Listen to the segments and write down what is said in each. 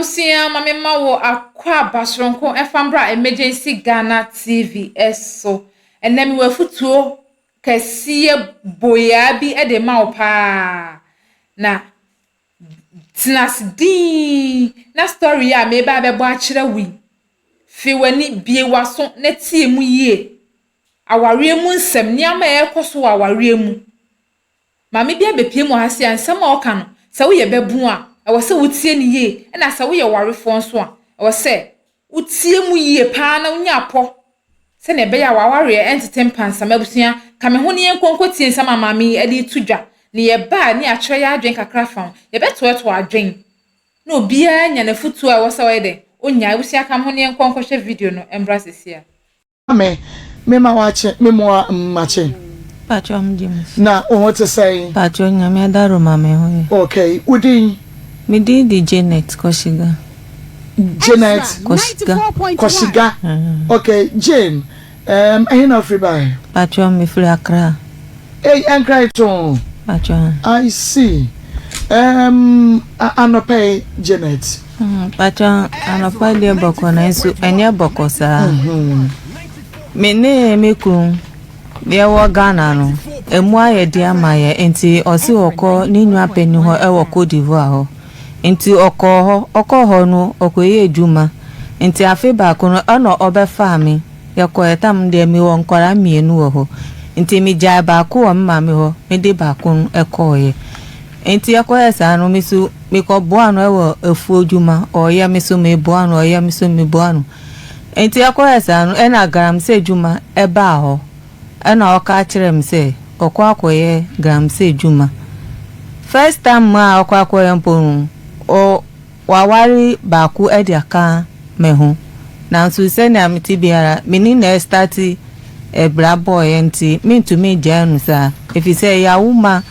Abusua ma me ma wo akwaaba soronko ɛfa mbra Emergency Ghana TV ɛso. Ɛnɛ mewɔ afutuo kɛseɛ boyaa bi de ma wo paa. Na tena ase dinn na story yi a mereba abɛbɔ akyerɛ wo yi, fe w'ani, bue w'aso na tie mu yie. Awareɛ mu nsɛm, nneɛma a ɛrekɔ so wɔ awareɛ mu. Maame bi abɛpue mu wɔ ha sei a, nsɛm a ɔka no, sɛ woyɛ babun a, ɛwɔ sɛ wotie no yie, ɛna sɛ woyɛ ɔwarefoɔ nso a, ɛwɔ sɛ wotie mu yie paa na wonya apɔ sɛnea ɛbɛyɛ a w'awareɛ ɛntete mpansam. Abusua, ka me ho na yɛnkɔ nkɔtie nsɛm a maame yi de reto dwa, na yɛba a ne yɛakyerɛ yɛn adwene kakra afa ho. Yɛbɛtoɛtoa adwene na obiara anya n'afotuo a ɛwɔ sɛ ɔyɛ dɛn? Ɔnya. Abusua, ka me ho na yɛnkɔ nkɔhwɛ video no mmra seesei ara. Me, me ma wakye, me moa makye. Pacho me gye me so. Na wo ho te sɛn? Pacho Nyame adaro ma me ho yɛ. Okay, wo din? Me din de Janet Koshiga. Janet Koshiga. Koshiga. Okay, Jane, um, ɛhe na wofiri bae? Pacho me firi Accra. Ei, Nkran too. Pacho. I see. Um, anɔpa yi, Janet. Mpakyɛ anɔpa deɛ bɔkɔ nanso ɛnyɛ bɔkɔ saa. Me ne me kunu yɛwɔ Ghana no, emu ayɛ den ama yɛn nti ɔse ɔkɔ ne nua panin hɔ ɛwɔ Cote d'Ivoire hɔ. Nti ɔkɔɔ hɔ, ɔkɔɔ hɔ no ɔkɔyɛɛ adwuma. Nti afe baako no ɛna ɔbɛfaa me yɛkɔɛ tam deɛ mewɔ nkwadaa mmienu wɔ hɔ. Nti megyae baako wɔ me maame hɔ mede baako no kɔeɛ. Enti ɛkɔyɛɛ saa no, me nso mekɔboaa no wɔ afuo dwuma, ɔreyɛ me nso meboa no, ɔreyɛ me nso meboa no. Enti ɛkɔyɛɛ saa no, ɛna galamsey dwuma baa hɔ, ɛna ɔka kyerɛɛ me sɛ ɔkɔ akɔyɛ galamsey dwuma. First time a ɔkɔ akɔyɛ mpo no, ɔ Waware baako de aka me ho, nanso sɛnea mete biara, me ne no ɛstate bra bɔeɛ nti mentumi ngyae no saa, efisɛ yɛawo mma,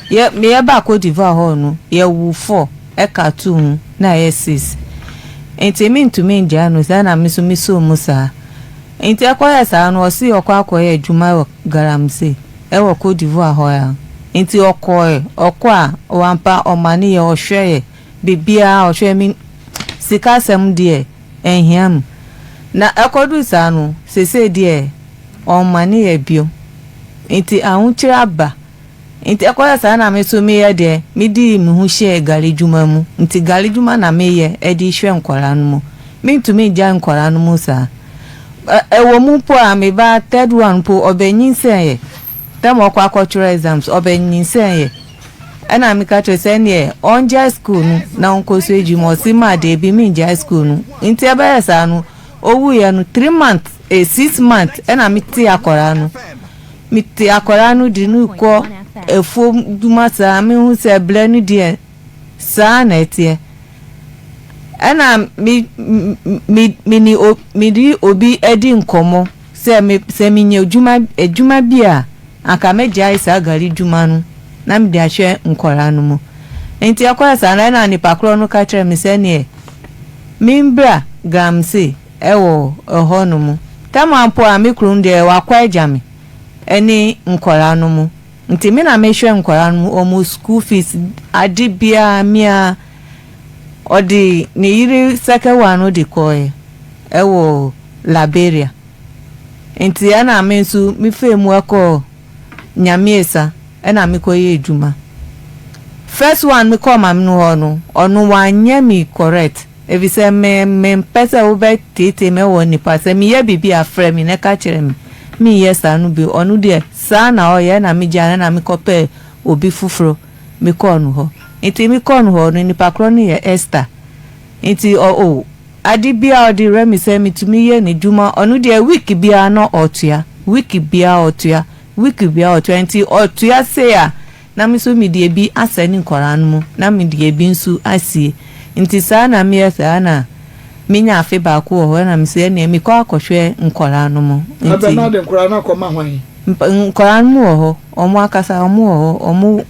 yɛ yɛbaa Cote d'Ivoire hɔ no, yɛwoo four ɛka two ho na ɛyɛ six, nti mentumi ngyae no saa na me nso mesoo mu saa. Nti ɛkɔyɛɛ saa no ɔse ɔkɔ akɔyɛ adwuma wɔ Galamsey ɛwɔ Cote d'Ivoire hɔ ara, nti ɔkɔɔɛ, ɔkɔ a wampa ɔmane yɛ ɔhwɛeɛ Biribiara ɔhwɛ me sika asɛm deɛ ɛnhia me. Na ɛkɔduru saa no seesei deɛ ɔmmane yɛ bio. Nti ahokyere aba. Nti ɛkɔyɛ saa na me nso meyɛ deɛ mede me ho hyɛɛ gari dwuma mu. Nti gari dwuma na meyɛ de hwɛ nkwadaa no mu. Mentumi ngyae nkwadaa no mu saa. Ɛwɔ mu mpo a me ba third one mpo ɔbɛnyinsɛneeɛ. Tam a ɔkɔ akɔtwerɛ exams ɔbɛnyinsɛneeɛ. Ɛna meka kyerɛ sɛ ɛneɛ ɔngyae school no na ɔnkɔsua adwuma ɔse ma deebi mengyae school no nti ɛbɛyɛ saa no ɔwuiɛ no three months eh 6 months ɛna mete akwadaa no mete akwadaa no de no kɔ afuom dwuma saa mehu sɛ berɛ no deɛ saa na ɛteɛ ɛna me me me ne mede obi adi nkɔmmɔ sɛ me sɛ menya adwuma adwuma bi a anka mɛgyae saa gari dwuma no na mede ahwɛ nkwadaa no mu. Nti ɛkɔɛ saa no ɛna nipa korɔ no ka kyerɛɛ me sɛ neɛ membra Galamsey ɛwɔ ɛhɔ nom. Tɛma mpo a me kunu deɛ wakɔ agya me ɛne nkwadaa no mu. Nti me na mehwɛ nkwadaa no mu, wɔn school fees ade biara me ara. Ɔde ne yere second one no de kɔɛ ɛwɔ Liberia. Nti ɛna me nso me faa mu ɛkɔɔ Nyamiesa ɛna me kɔ yɛ adwuma. First one me kɔɔ maame no hɔ no ɔno wanyɛ me correct efisɛ me me mpɛ sɛ wo bɛ teetee me wɔ nipa sɛ me yɛ biribi a frɛ me na ɛka kyerɛ me me nyɛ saa no bio ɔno deɛ saa na ɔyɛ ɛna me gyae no ɛna me kɔ pɛɛ obi foforo me kɔɔ no hɔ nti me kɔɔ no hɔ no nipa korɔ no yɛ Esther nti ɔ o Ade biara ɔde werɛ me sɛ metumi yɛ n'adwuma ɔno deɛ week biara na ɔtua week biara ɔtua week biara ɔtua nti ɔtua sei a na me nso mede ebi asɛne nkwadaa no mu na mede ebi nso asie nti saa na meyɛ saa na menya afe baako wɔ hɔ na mese ɛneɛ mekɔ akɔhwɛ nkwadaa no mu nti. Abɛ na ade nkwadaa no akɔma hwan? Nkwadaa no wɔ hɔ, wɔn ankasa wɔn wɔ hɔ, wɔn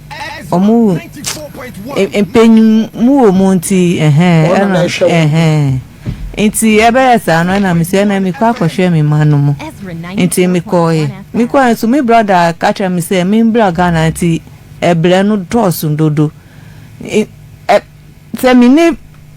wɔn mpanyin mu wɔ mu nti ɛhɛn ɛna ɛhɛn nti ɛbɛyɛ saa no ɛna mesɛ ɛna mekɔ akɔhwɛ me mma no mu nti mekɔɔɛ mekɔɔɛ nso me brɔda ka kyerɛ me sɛ membra Ghana nti ɛbrɛ no dɔɔso dodo ɛ sɛ me ne.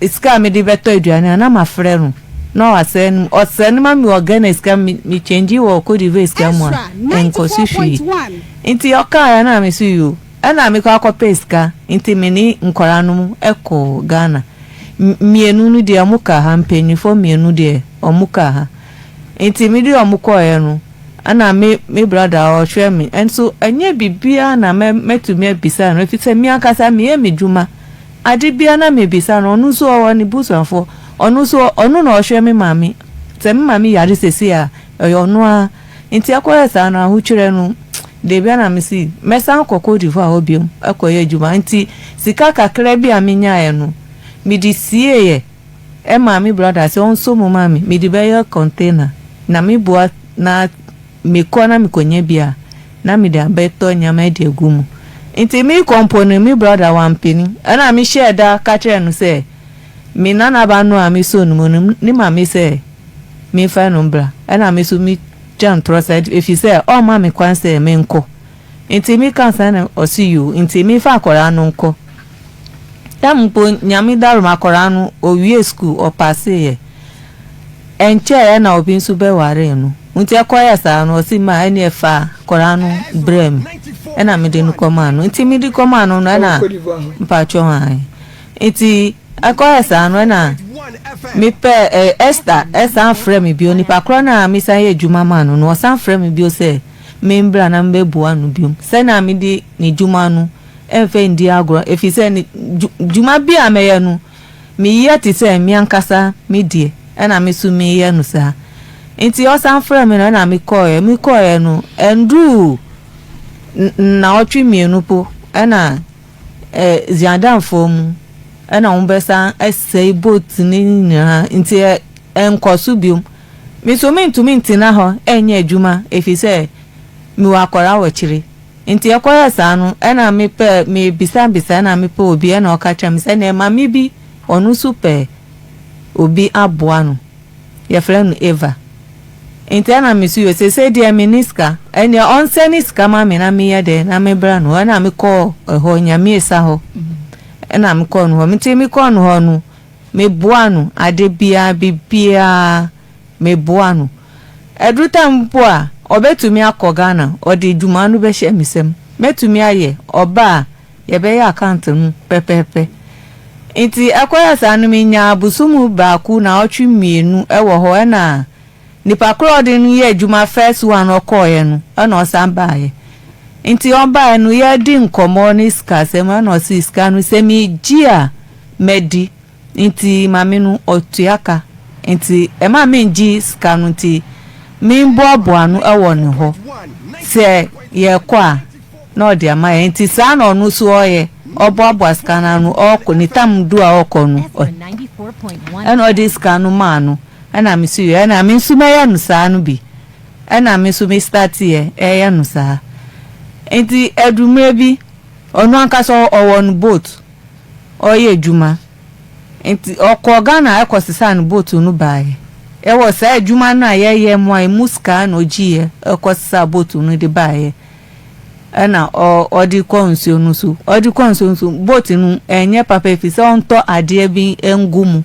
sika a mede bɛtɔ aduane a na mafrɛ no na wasɛne no ɔsɛne ma me wɔ Ghana sika me me change wɔ Cote d'Ivoire sika mu a Ezra ɛnkɔ so hwee 94.1. nti ɔkaeɛ na me so yoo ɛna mekɔ akɔpɛ sika nti me ne nkwadaa no mu kɔɔ Ghana mmienu no deɛ ɔmo ka ha mpanyinfoɔ mmienu deɛ ɔmo ka ha nti mede ɔmo kɔeɛ no ɛna me me brother ɔhwɛ me nso ɛnyɛ biribiara na mɛ mɛtumi abisa no efisɛ me ankasa meyɛ me dwuma ade biara na mebisa no ɔno nso ɔwɔ ne busuafoɔ ɔno nso ɔno na ɔhwɛ me maame sɛ me maame yare sese a ɛyɛ ɔno ara nti ɛkɔyɛ saa no ahokyerɛ no deebi na me si mɛsan kɔ Cote d'Ivoire hɔ biom ɛkɔyɛ adwuma nti sika kakra bi a menyaeɛ no mede sieeɛ ɛma me brother sɛ ɔnso mu ma me mede bɛyɛ container na meboa na mekɔ na mekɔnya bi a na mede abɛtɔ nneɛma de agu mu nti mekɔ mpo no me brother wampene ɛna mehyɛɛ da ka kyerɛ no sɛ me nanaba no a mesɔ no mu no ne maame sɛ memfa no mbra ɛna me so metwa ntorɔ sɛ ɛfiri sɛ ɔmma me kwan sɛ menkɔ nti meka saa na ɔse yo nti memfa akwaraa no nkɔ tam mpo nyame darom akwaraa no owie school ɔpasseeɛ ɛnkyɛeɛ na obi nso bɛwaree no nti ɛkɔyɛ saa no ɔse ma ɛne ɛfa akwaraa no brɛ me ɛna mede no kɔmaa no nti mede kɔmaa no no ɛna Ɛwɔ Cote d'Ivoire hɔ. mpatwɔ han nti ɛkɔyɛ saa no ɛna mepɛ ɛ Esther ɛsan frɛ me bio nipa korɔ no a mesan yɛ adwuma ma no no ɔsan frɛ me bio sɛ membra na mbɛboa no biom sɛnea mede ne dwuma no ɛmfɛ ndi agorɔ ɛfiri sɛ ne dwuma bi a mɛyɛ no meyɛ te sɛ me ankasa me deɛ ɛna me so meyɛ no saa nti ɔsan frɛ me no ɛna mekɔɔɛ mekɔɔɛ no ɛnduu nnawɔtwe mmienu po ɛna ziadamfoɔ mu ɛna wɔn bɛsan ɛsɛe boat ne nyinaa nti ɛnkɔ so biom me nso mentumi ntena hɔ ɛnyɛ adwuma ɛfiri sɛ mewɔ akwaraa wɔ akyire nti ɛkɔyɛ saa no ɛna mepɛ mebisabisa ɛna mepɛ obi ɛna ɔka kyerɛ me sɛ nea maame bi ɔno nso pɛ obi aboa no yɛfrɛ no Eva nti ɛna me so yɛ sese deɛ me ni sika ɛnea ɔnsɛ ne sika ma me na meyɛ dɛ na mebra no ɛna mekɔɔ ɛhɔ nyame esa hɔ ɛna mekɔɔ no hɔ nti mekɔɔ no hɔ no meboa no ade biara biribiara meboa no ɛduru tam mpo a ɔbɛtumi akɔ Ghana ɔde dwuma no bɛhyɛ me nsam mɛtumi ayɛ ɔba a yɛbɛyɛ account no pɛpɛɛpɛ nti ɛkɔyɛ saa no menya abosom baako na ɔtwe mmienu ɛwɔ hɔ ɛna nipa korɔ ɔde no yɛ adwuma first one ɔkɔɔɛ no ɛna ɔsan baeɛ nti ɔbaeɛ no yɛdi nkɔmmɔ ne sika asɛm ɛna ɔsi sika no sɛ megye a mɛdi nti maame no ɔtua ka nti ɛma mengye sika no nti memboaboa no ɛwɔ ne hɔ sɛ yɛkɔ a na ɔde ama yɛn nti saa na ɔno nso ɔyɛ ɔboaboa sika no ano ɔkɔ ne tam du a ɔkɔ no ɛna ɔde sika no maa no ɛna me so yɛ ɛna me nso mɛyɛ no saa no bi ɛna me nso me start yɛ ɛyɛ no saa nti ɛdumire bi ɔno ankasa ɔwɔ no boat ɔyɛ adwuma nti ɔkɔ Ghana ɛkɔ sisa no boat no baeɛ ɛwɔ saa adwuma no a yɛyɛ mu a emu sika na ogyiiɛ ɛkɔ sisa boat no de baeɛ ɛna ɔde kɔ nsuo no so ɔde kɔ nsuo no so boat no ɛnyɛ papa efi sɛ ɔntɔ adeɛ bi ngu mu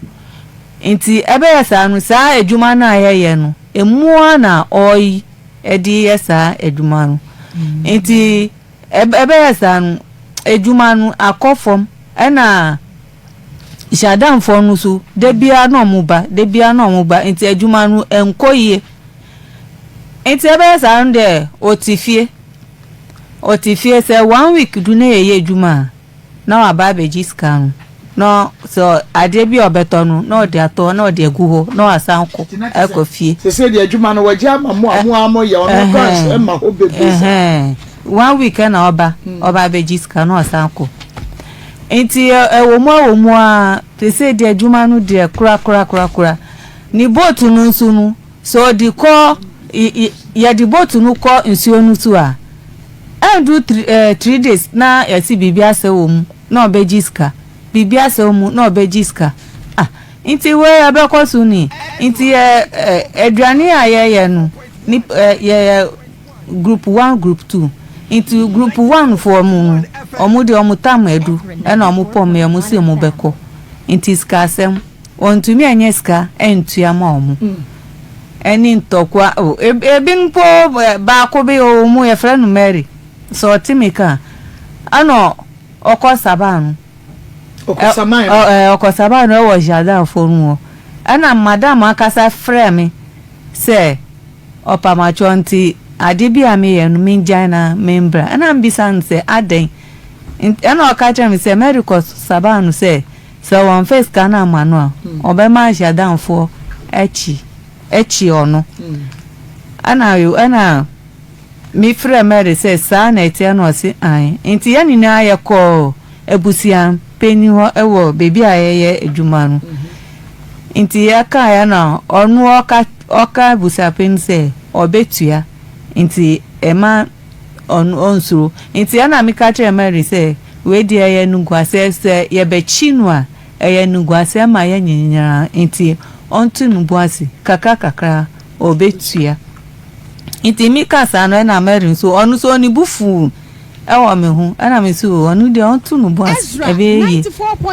nti ɛbɛyɛ saa no saa adwuma no a yɛyɛ no emua na ɔyi ɛde yɛ saa adwuma no nti ɛbɛyɛ saa no adwuma no akɔ fam ɛna hyadamfoɔ no so de biara na ɔmo ba de biara na ɔmo ba nti adwuma no ɛnkɔ yie nti ɛbɛyɛ saa no deɛ ɔte fie ɔte fie sɛ one week du na yɛyɛ adwuma a na waba abɛgye sika no na sɛ adeɛ bi a ɔbɛtɔ no na ɔde atɔ na ɔde agu hɔ na wasan kɔ ɛkɔ fie. sese deɛ adwuma no wɔgye ama mo a mo a mo yɛ ɔno branch ɛma hɔ bebree sa. One week ɛna ɔba ɔba abɛgye sika na ɔsan kɔ nti ɛwɔ mu ɛwɔ mu a sese deɛ adwuma no deɛ kora kora kora kora ne boat no nso no sɛ ɔde kɔ yɛde boat no kɔ nsuo no so a ɛndu 3 days na yɛsi biribi asɛ wɔ mu na ɔbɛgye sika biribi asɛ wɔ mu na ɔbɛgye sika. Ah, nti wei ɛbɛkɔ so ni nti ɛ ɛ aduane a yɛyɛ no ni yɛyɛ group one, group two. Nti group one foɔ mu no, ɔmo deɛ ɔmo tam edu ɛna ɔmo pɔm yɛ ɔmo si ɔmo bɛkɔ. Nti sikasɛm, wɔntumi anyɛ sika antua ma wɔn. Ɛne ntɔkwa, oh, ebi mpo baako bi ɔwɔ mu, yɛfrɛ no Mary, sɛ ɔte me ka a, ɛna ɔkɔ Sabah no. Ɔkɔsaman no? Ɛ, ɔkɔsaman no ɛwɔ Jardinfoɔ no hɔ. Ɛna madam ankasa frɛɛ me sɛ ɔpamakyɛw nti ade bi a meyɛ no mengyae na membra. Ɛna mebisa no sɛ adɛn? Ɛna ɔka kyerɛɛ me sɛ Mary kɔsaban no sɛ sɛ wɔmfa sika no amma no a ɔbɛma Jardinfoɔ akyi akyi ɔno. Ɛna ɛna Mefrɛɛ Mary sɛ saa na ɛteɛ na ɔse ae. Nti yɛn nyinaa yɛkɔɔ abusua panin hɔ wɔ baabi a yɛyɛ adwuma no. Nti yɛkaeɛ na ɔno ɔka ɔka abusua panin sɛ ɔbɛtua nti ɛma ɔno ɔnsuro. Nti ɛna meka kyerɛɛ Mary sɛ wei deɛ ɛyɛ animguaseɛ sɛ yɛbɛkyi no a ɛyɛ animguaseɛ ma yɛn nyinaa nti ɔnto ne bo ase kakra kakra ɔbɛtua. Nti me ka saa no ɛna Mary nso ɔno nso ne bo fuu ɛwɔ me ho ɛna me nso ɔno deɛ ɔnto no bo ase ɛbɛyɛ yie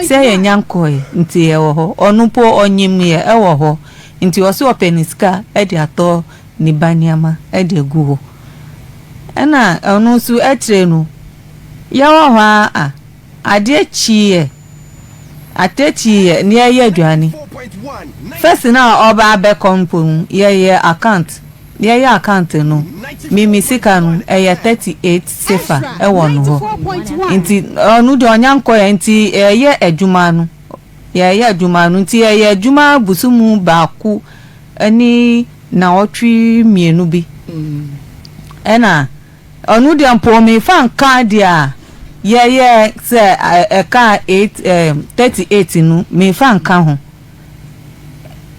sɛ yɛnya nkɔɛ nti ɛwɔ hɔ ɔno mpo ɔnyem yɛ ɛwɔ hɔ nti ɔse ɔpɛ ne sika ɛde atɔ ne ba nneɛma ɛde agu hɔ ɛna ɔno nso ɛkyerɛ no yɛwɔ hɔ a Adeɛ kyeeɛ, adeɛ kyeeɛ na yɛyɛ aduane. First no a ɔba abɛkɔ mpo no, yɛyɛ account. Yɛyɛ account no, me me sika no ɛyɛ 38 sefa ɛwɔ no hɔ. Nti ɔno deɛ ɔnya nkɔeɛ nti yɛyɛ adwuma no, yɛyɛ adwuma no nti yɛyɛ adwuma bosomu baako ne naɔtwe mmienu bi. Ɛna Ɔno deɛ mpo mefa nka deɛ a yɛyɛ sɛ ɛka eight ɛɛ 38 no mefa nka ho.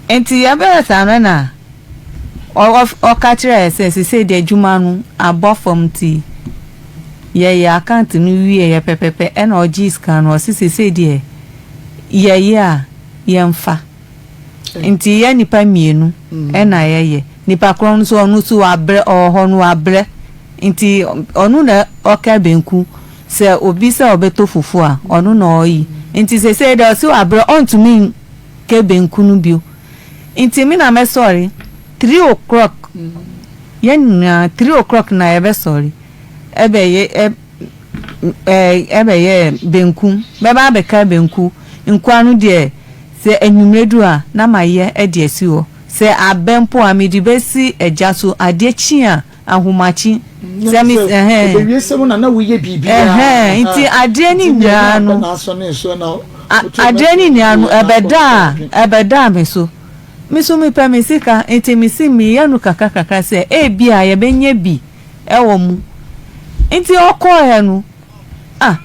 Nti yɛbɛyɛ saa no na ɔka kyerɛɛ sɛ sesei deɛ adwuma no abɔ fam nti yɛyɛ account no wieɛ pɛpɛpɛ ɛna ɔgyee sika no ɔse sesei deɛ yɛyɛ a yɛmfa. Nti yɛ nipa mienu na yɛyɛ. Nipa korɔ no nso ɔno nso wabrɛ ɔwɔ hɔ no wabrɛ nti ɔno na ɔka banku sɛ obi sɛ ɔbɛtɔ fufu a ɔno na ɔyi nti sesei deɛ ɔse wabrɛ ɔntumi nkɛ banku no bio nti me na mɛsɔre three o'clock yɛn nyinaa three o'clock na yɛbɛsɔre ɛbɛyɛ ɛbɛyɛ banku bɛba abɛka banku nkoa no deɛ Sɛ anwummerɛ duru a, na mayɛ de asi hɔ. Sɛ abɛ mpo a, mede bɛsi gya so. Adeɛ kye a, ahomakye. Sɛ me, ɛhɛn. Ɛbɛwie sɛ wo na na woyɛ biribiara. Ɛhɛn, nti adeɛ no nyinaa no, adeɛ no nyinaa no, ɛbɛdaa, ɛbɛdaa me so. Me nso mepɛ me sika, nti mese meyɛ no kakra kakra sɛ ebia yɛbɛnya bi wɔ mu. Nti ɔkɔeɛ no, Ah,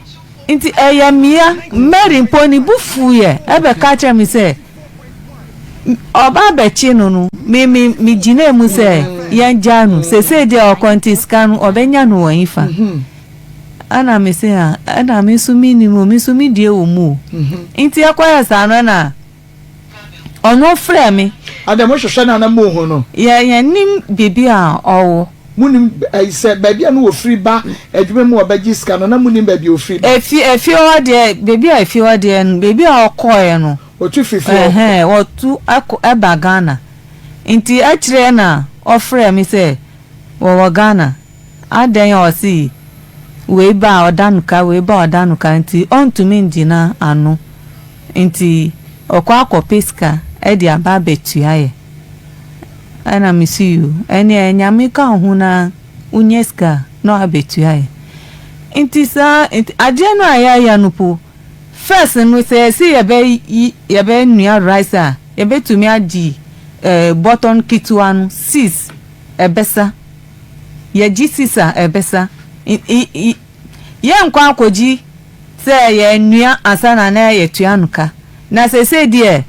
nti ɛyɛ mea. Mary mpo ne bo fuiɛ bɛka kyerɛɛ me sɛ ɔba abɛkye no no, me me megyinaa mu sɛ yɛngyaa no. Seesei deɛ ɔkɔ nti sika no ɔbɛnya no wɔ hefa? Ɛna me se ah, ɛna me nso mennim o, me nso me deɛ wɔ mu o. Nti ɛkɔyɛ saa no ɛna Ɔno frɛɛ me. Adɛn, mohwehwɛ no a na monhu no? Yɛ, yɛnnim baabi a ɔwɔ. Monnim, ɛyi, sɛ baabi a na ɔfiri ba adwuma mu a ɔbɛgye sika no, na monnim baabi a ɔfiri ba? Efi, efie hɔ deɛ, baabi a efie hɔ deɛ no, baabi a ɔkɔeɛ no. Ɔtu firi fie hɔ kɔ. Ɛhɛn, ɔtu kɔ, ɛba Ghana. Nti akyire na ɔfrɛɛ me sɛ wɔwɔ Ghana. Adɛn a ɔse wei ba a ɔda no ka, wei ba a ɔda no ka nti ɔntumi ngyina ano. Nti ɔkɔ akɔpɛ sika de aba abɛtua yɛ. Ɛna mese yoo, ɛneɛ Nyame ka wo ho na wonya sika a na wabɛtua yɛ. Nti saa, nti adeɛ no a yɛayɛ no po, first no sɛ yɛse yɛbɛyi, yɛbɛnoa rice a, yɛbɛtumi agye eh, bɔtɔn ketewa no six ɛbɛsa. Yɛgye six a ɛbɛsa. Yɛnkɔ akɔgye sɛ yɛnoa ansa na na yɛtua no ka. Na seesei deɛ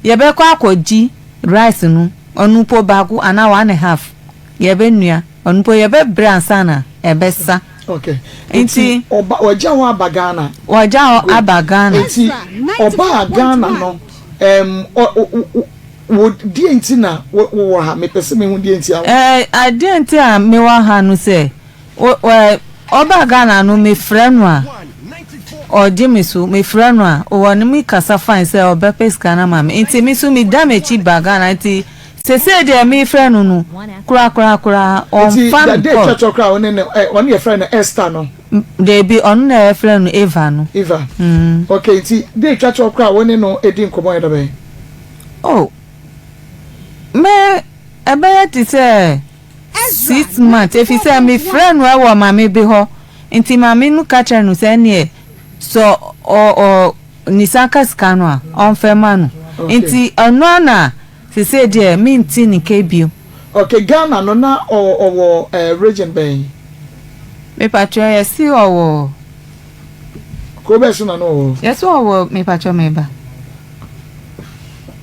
yɛbɛkɔ akɔgye rice no, ɔno mpo baako anaa one and half yɛbɛnoa, ɔno mpo yɛbɛbrɛ ansa na ɛbɛsa. Okay. Nti ɔba ɔgya hɔ aba Ghana. Ɔgya hɔ aba Ghana. Nti ɔbaa Ghana no, ɛm ɔ ɔ wo deɛ nti na wowɔ ha? Mepɛ sɛ mehu deɛ nti a. Ɛɛ adeɛ nti a mewɔ ha no sɛ. Ɔbaa Ghana no me frɛ no a Ɔgye me so, mefrɛ no a, ɔne me kasa fine sɛ ɔbɛpɛ sika no ama me. Nti me nso meda m'akyi ba Ghana nti sesei deɛ mefrɛ no no korakorakora Nti ɔmfa da me date call. twɛtwɛ koraa a wo ne no ɛ ɔno yɛfrɛ no Esther no? Dabi, ɔno na yɛfrɛ no Eva no. Eva. Okay, nti date twɛtwɛ koraa a wo ne no di nkɔmmɔ yɛ da bɛn? Oh, me ɛbɛyɛ te sɛ 6 months, efisɛ mefrɛ no ɛwɔ maame bi hɔ, nti maame no ka kyerɛ no sɛ ɛneɛ sɛ ɔ ɔ ne nsa ka sika no a, ɔmfɛ ma no. Nti ɔno ana sese deɛ menti ne ka bio. Okay, Ghana no na ɔwɔ region bɛn? Mepatwɛ, yɛsi ɔwɔ Kuro bɛn so na na ɔwɔ? Yɛsi ɔwɔ, mepatwɛ, meba.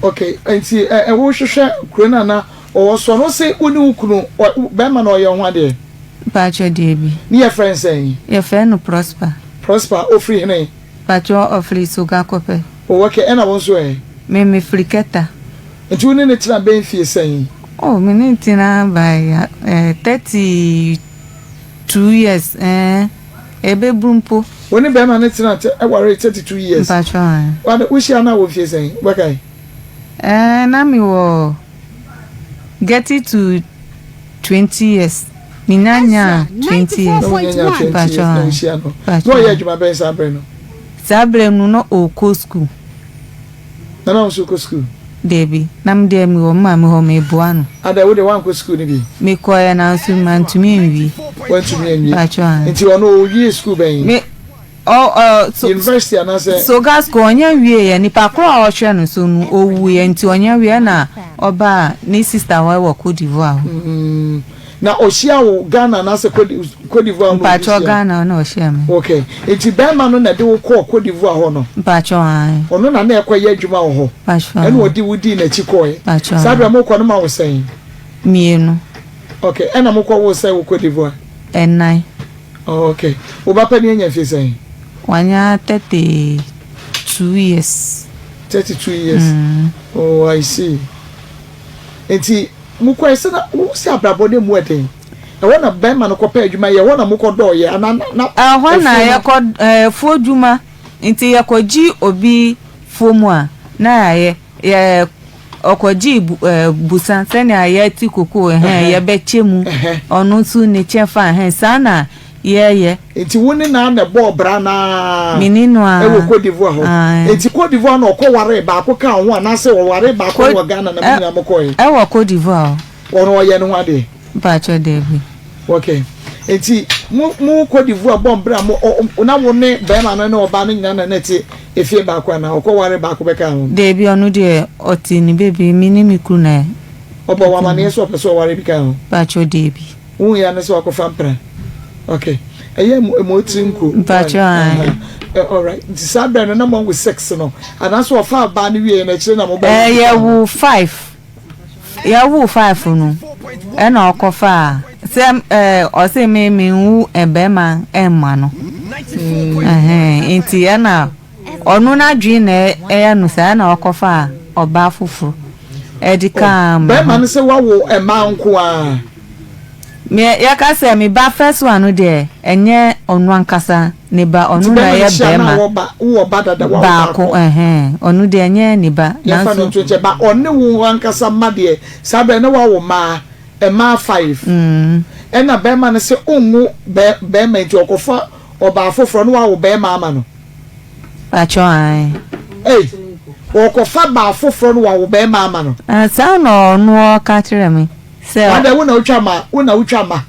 Okay, nti ɛ ɛ wohwehwɛ kuro no a na ɔwɔ so no, se wo ne wo kunu bɛrima na ɔyɛ ho adeɛ? Mepatwɛ, deɛ bi. Ne yɛfrɛ no sɛn? Yɛfrɛ no Prosper. Prosper, ofiri hene? Patwɛ, ɔfiri Sogakɔpɛ. Oh, okay, ɛna wo nso ɛ? Me mefiri Kɛta. Nti wo ne ne tena bɛn fie sɛn? Oh, me ne tena by 32 years, ebeburu mpo. Wo ne bɛrima ne tena ɛware 32 years? Mpatwɛ, ɛɛ. Wade wohyia no a wɔ fie sɛn, wobɛkae? Na mi wɔ getting to 20 years. Mi nya nya 20 years. Na wonya 20 years na wohyia no. Na ɔyɛ adwuma bɛn saa berɛ no? Saa berɛ no na ɔkɔ school. Na wo nso kɔ school? Deebi, na mi deɛ mi wɔ maame hɔ, mi boa no. Ada, wo de woankɔ school no bi? Mi kɔɛ nanso mantumi nwie. Woantumi anwie? Mpatwɛ, ɛɛ. Nti ɔno ɔwie school bɛn? Mi ɔ ɔ so University anaasɛ? Soga school ɔnyɛ wie yɛ. Nipa koro a ɔhwɛ no so no owu yɛ, nti ɔnyɛ wie na ɔbaa ne sister hɔ wɔ Cote d'Ivoire hɔ. Na ɔhyia wo Ghana anaasɛ Cote d'Ivoire no? Mpatwɛ, Ghana na ɔhyia mi. Okay, nti bɛrima no na de wo kɔɔ Cote d'Ivoire hɔ no? Mpatwɛ, ayi. Ɔno na na ɛkɔyɛ adwuma wɔ hɔ? Mpatwɛ. Ɛna ɔde wo dii n'akyi kɔɛ? Mpatwɛ. Saa berɛ mokɔ no ma wo sɛn? Mmienu. Okay, ɛna mokɔ wo sɛ wo Cote d'Ivoire? Ɛnan. Oh, okay, wo ba pani anya mfe sɛn? Wanya 32 years. 32 years. Oh, I see. Nti mokɔɛ sɛ na wo sɛ abrabɔ no mu ɛden ɛhɔ na bɛrima no kɔpɛ adwuma yɛ ɛhɔ na mokɔ dɔɔyɛ ana na? Ɛhɔ na afuo no- yɛkɔ ɛfuo dwuma, nti yɛkɔgye obi fuo mu a na yɛayɛ yɛ ɔkɔgye bu busa sɛnea yɛte koko ɛhɛn, yɛbɛkyɛ mu, ɔno nso ne kyɛfa ɛhɛn, saa na yɛyɛ. Nti wo ne naa na ɛbɔɔ bra naa? Me ne no a. Ɛwɔ Cote d'Ivoire hɔ? Ae. Nti Cote d'Ivoire na ɔkɔ waree baako kaa ho anaasɛ ɔwaree baako wɔ Ghana na mo nyinaa mokɔɛ? Ɛwɔ Cote d'Ivoire hɔ. Ɔno ɔyɛ ne ho adeɛ? Mpakyɛ, daabi. Okay, nti mo Cote d'Ivoire bɔ mbra mo ɔ na wo ne bɛrima no ne ɔbaa no nyinaa na na ɛte efie baako anaa ɔkɔ ware baako bɛka ho? Daabi, ɔno deɛ ɔte ne baabi, me ne me kunu na. Ɔbɔ wɔ amaneɛ sɛ ɔpɛ sɛ ɔware bi ka ho? Mpakyɛ, daabi. Wohu ya ne sɛ wakɔfa mpena. Okay, ɛyɛ mo tiri nko. Mpakyɛ, ae. Alright, nti saa bɛn no na mo awo six no anaasɛ ɔfa ɔbaa no wie na akyire na mo bɛ? Yɛwo five. Yɛwo five no ɛna ɔkɔfa a sɛ ɔse me nwu bɛrima ɛmma no ɛhɛn, nti ɛna ɔno n'adwene na ɛyɛ no saa, ɛna ɔkɔfa a ɔbaa foforɔ ɛde kaa me Bɛrima ho. no sɛ wawo mmaa nko a? Me yɛka sɛ me ba first one no deɛ, ɛnyɛ ɔno ankasa ne ba, Nti ɔno na bɛrima no ɛyɛ hyia na bɛrima wɔ ba, wowɔ ba dada, wawo baako. Baako. Ɛhɛn, ɔno deɛ ɛnyɛ ne ba. Yɛfa no nanso nto nkyɛn ba, ɔne wo ankasa mma deɛ, saa bɛrɛ na wawo mmaa five. Ɛna bɛrima no sɛ ɔnwo bɛrima, nti ɔkɔfa ɔbaa foforɔ na wawo bɛrima ama no? Pakyɛ, ae. Ei, ɔkɔfa baa foforɔ no wawo bɛrima ama no? Ah, saa na ɔno ɔka kyerɛ me sɛ. Wada, wo na wotwa ma, wo na wotwa ma.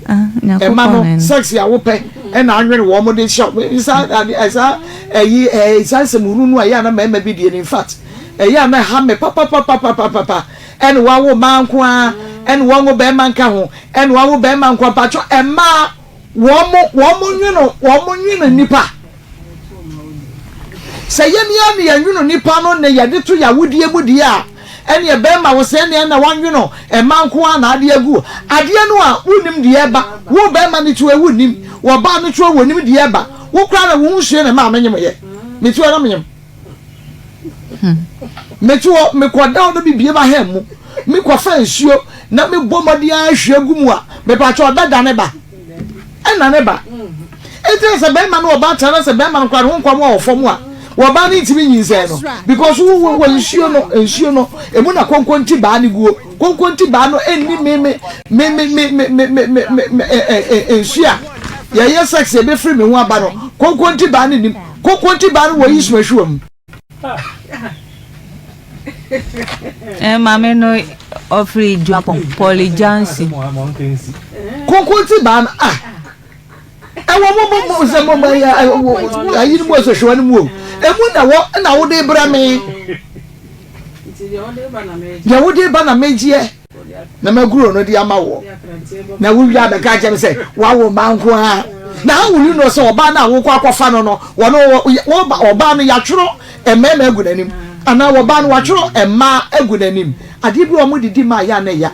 Ah, ɛma Nyankopɔn no na sex a wopɛ ɛna anwene wɔn de hyɛ saa ade saa ɛyi saa nsɛm hunu no a ɛyɛ ana mmarima bi die no, in fact ɛyɛ ana ha me papapapapapapa. Ɛna wawo mmaa nko ara, ɛna wɔn wo bɛrima nka ho, ɛna wawo bɛrima nko mpatwɔ mmaa wɔn nwene, wɔn nwene nipa sɛ yɛn ya ne yɛn nwene nipa no ne yɛde to yɛawodie mu deɛ a, ɛneɛ bɛrima wo sɛ ɛneɛ na wanwene mmaa nko ara na adeɛ agu adeɛ no a wonim deɛ ɛba. Wo bɛrima no to wonnim, wɔbaa no to wɔnim deɛ ɛba. Wo koraa na wo ho sue na maa menyem yɛ metu ɛna menyem metu hɔ mekɔda hɔ no bibie ma hɛn mu mekɔfa nsuo na mebɔ mmɔden ahwie gu mu a, mepatwɛ ɔbɛda ne ba ɛna ne ba. Enti na sɛ bɛrima ne ɔbaa tena na sɛ bɛrima no koraa ne ho nkwammoa wɔ fam a, ɔbaa no ntumi nyinsɛn no because wo wo wɔ nsuo no nsuo no emu na konkonti baa no guo. Konkonti baa no ɛnni me me me me me me me me me me me ɛ ɛ ɛ nsuo a yɛyɛ sex ɛbɛfiri me ho aba no konkonti baa no nnim. Konkonti baa no wɔ yi sumahwiwa mu. Eh, maame no ɔfiri Dwapɔn, Poly Junction. Konkonti baa no ah ɛwɔ mo mo mo sɛ mo mo ɛyɛ ayi no mu ɛsɔhwɛ no mu o emu na wɔ na wode brɛ me deɛ wode ba na megyeɛ na maguro no de ama woɔ na wowie abɛka akyerɛ me sɛ woawo mma nko ara na how will you know sɛ ɔbaa no a wokɔ akɔfa no no wɔno ɔbaa no yɛatwerɛ mmarima agu n'anim anaa ɔbaa no wɔatwerɛ mmaa agu n'anim adeɛ bi wɔn didi maa yɛ a na ɛya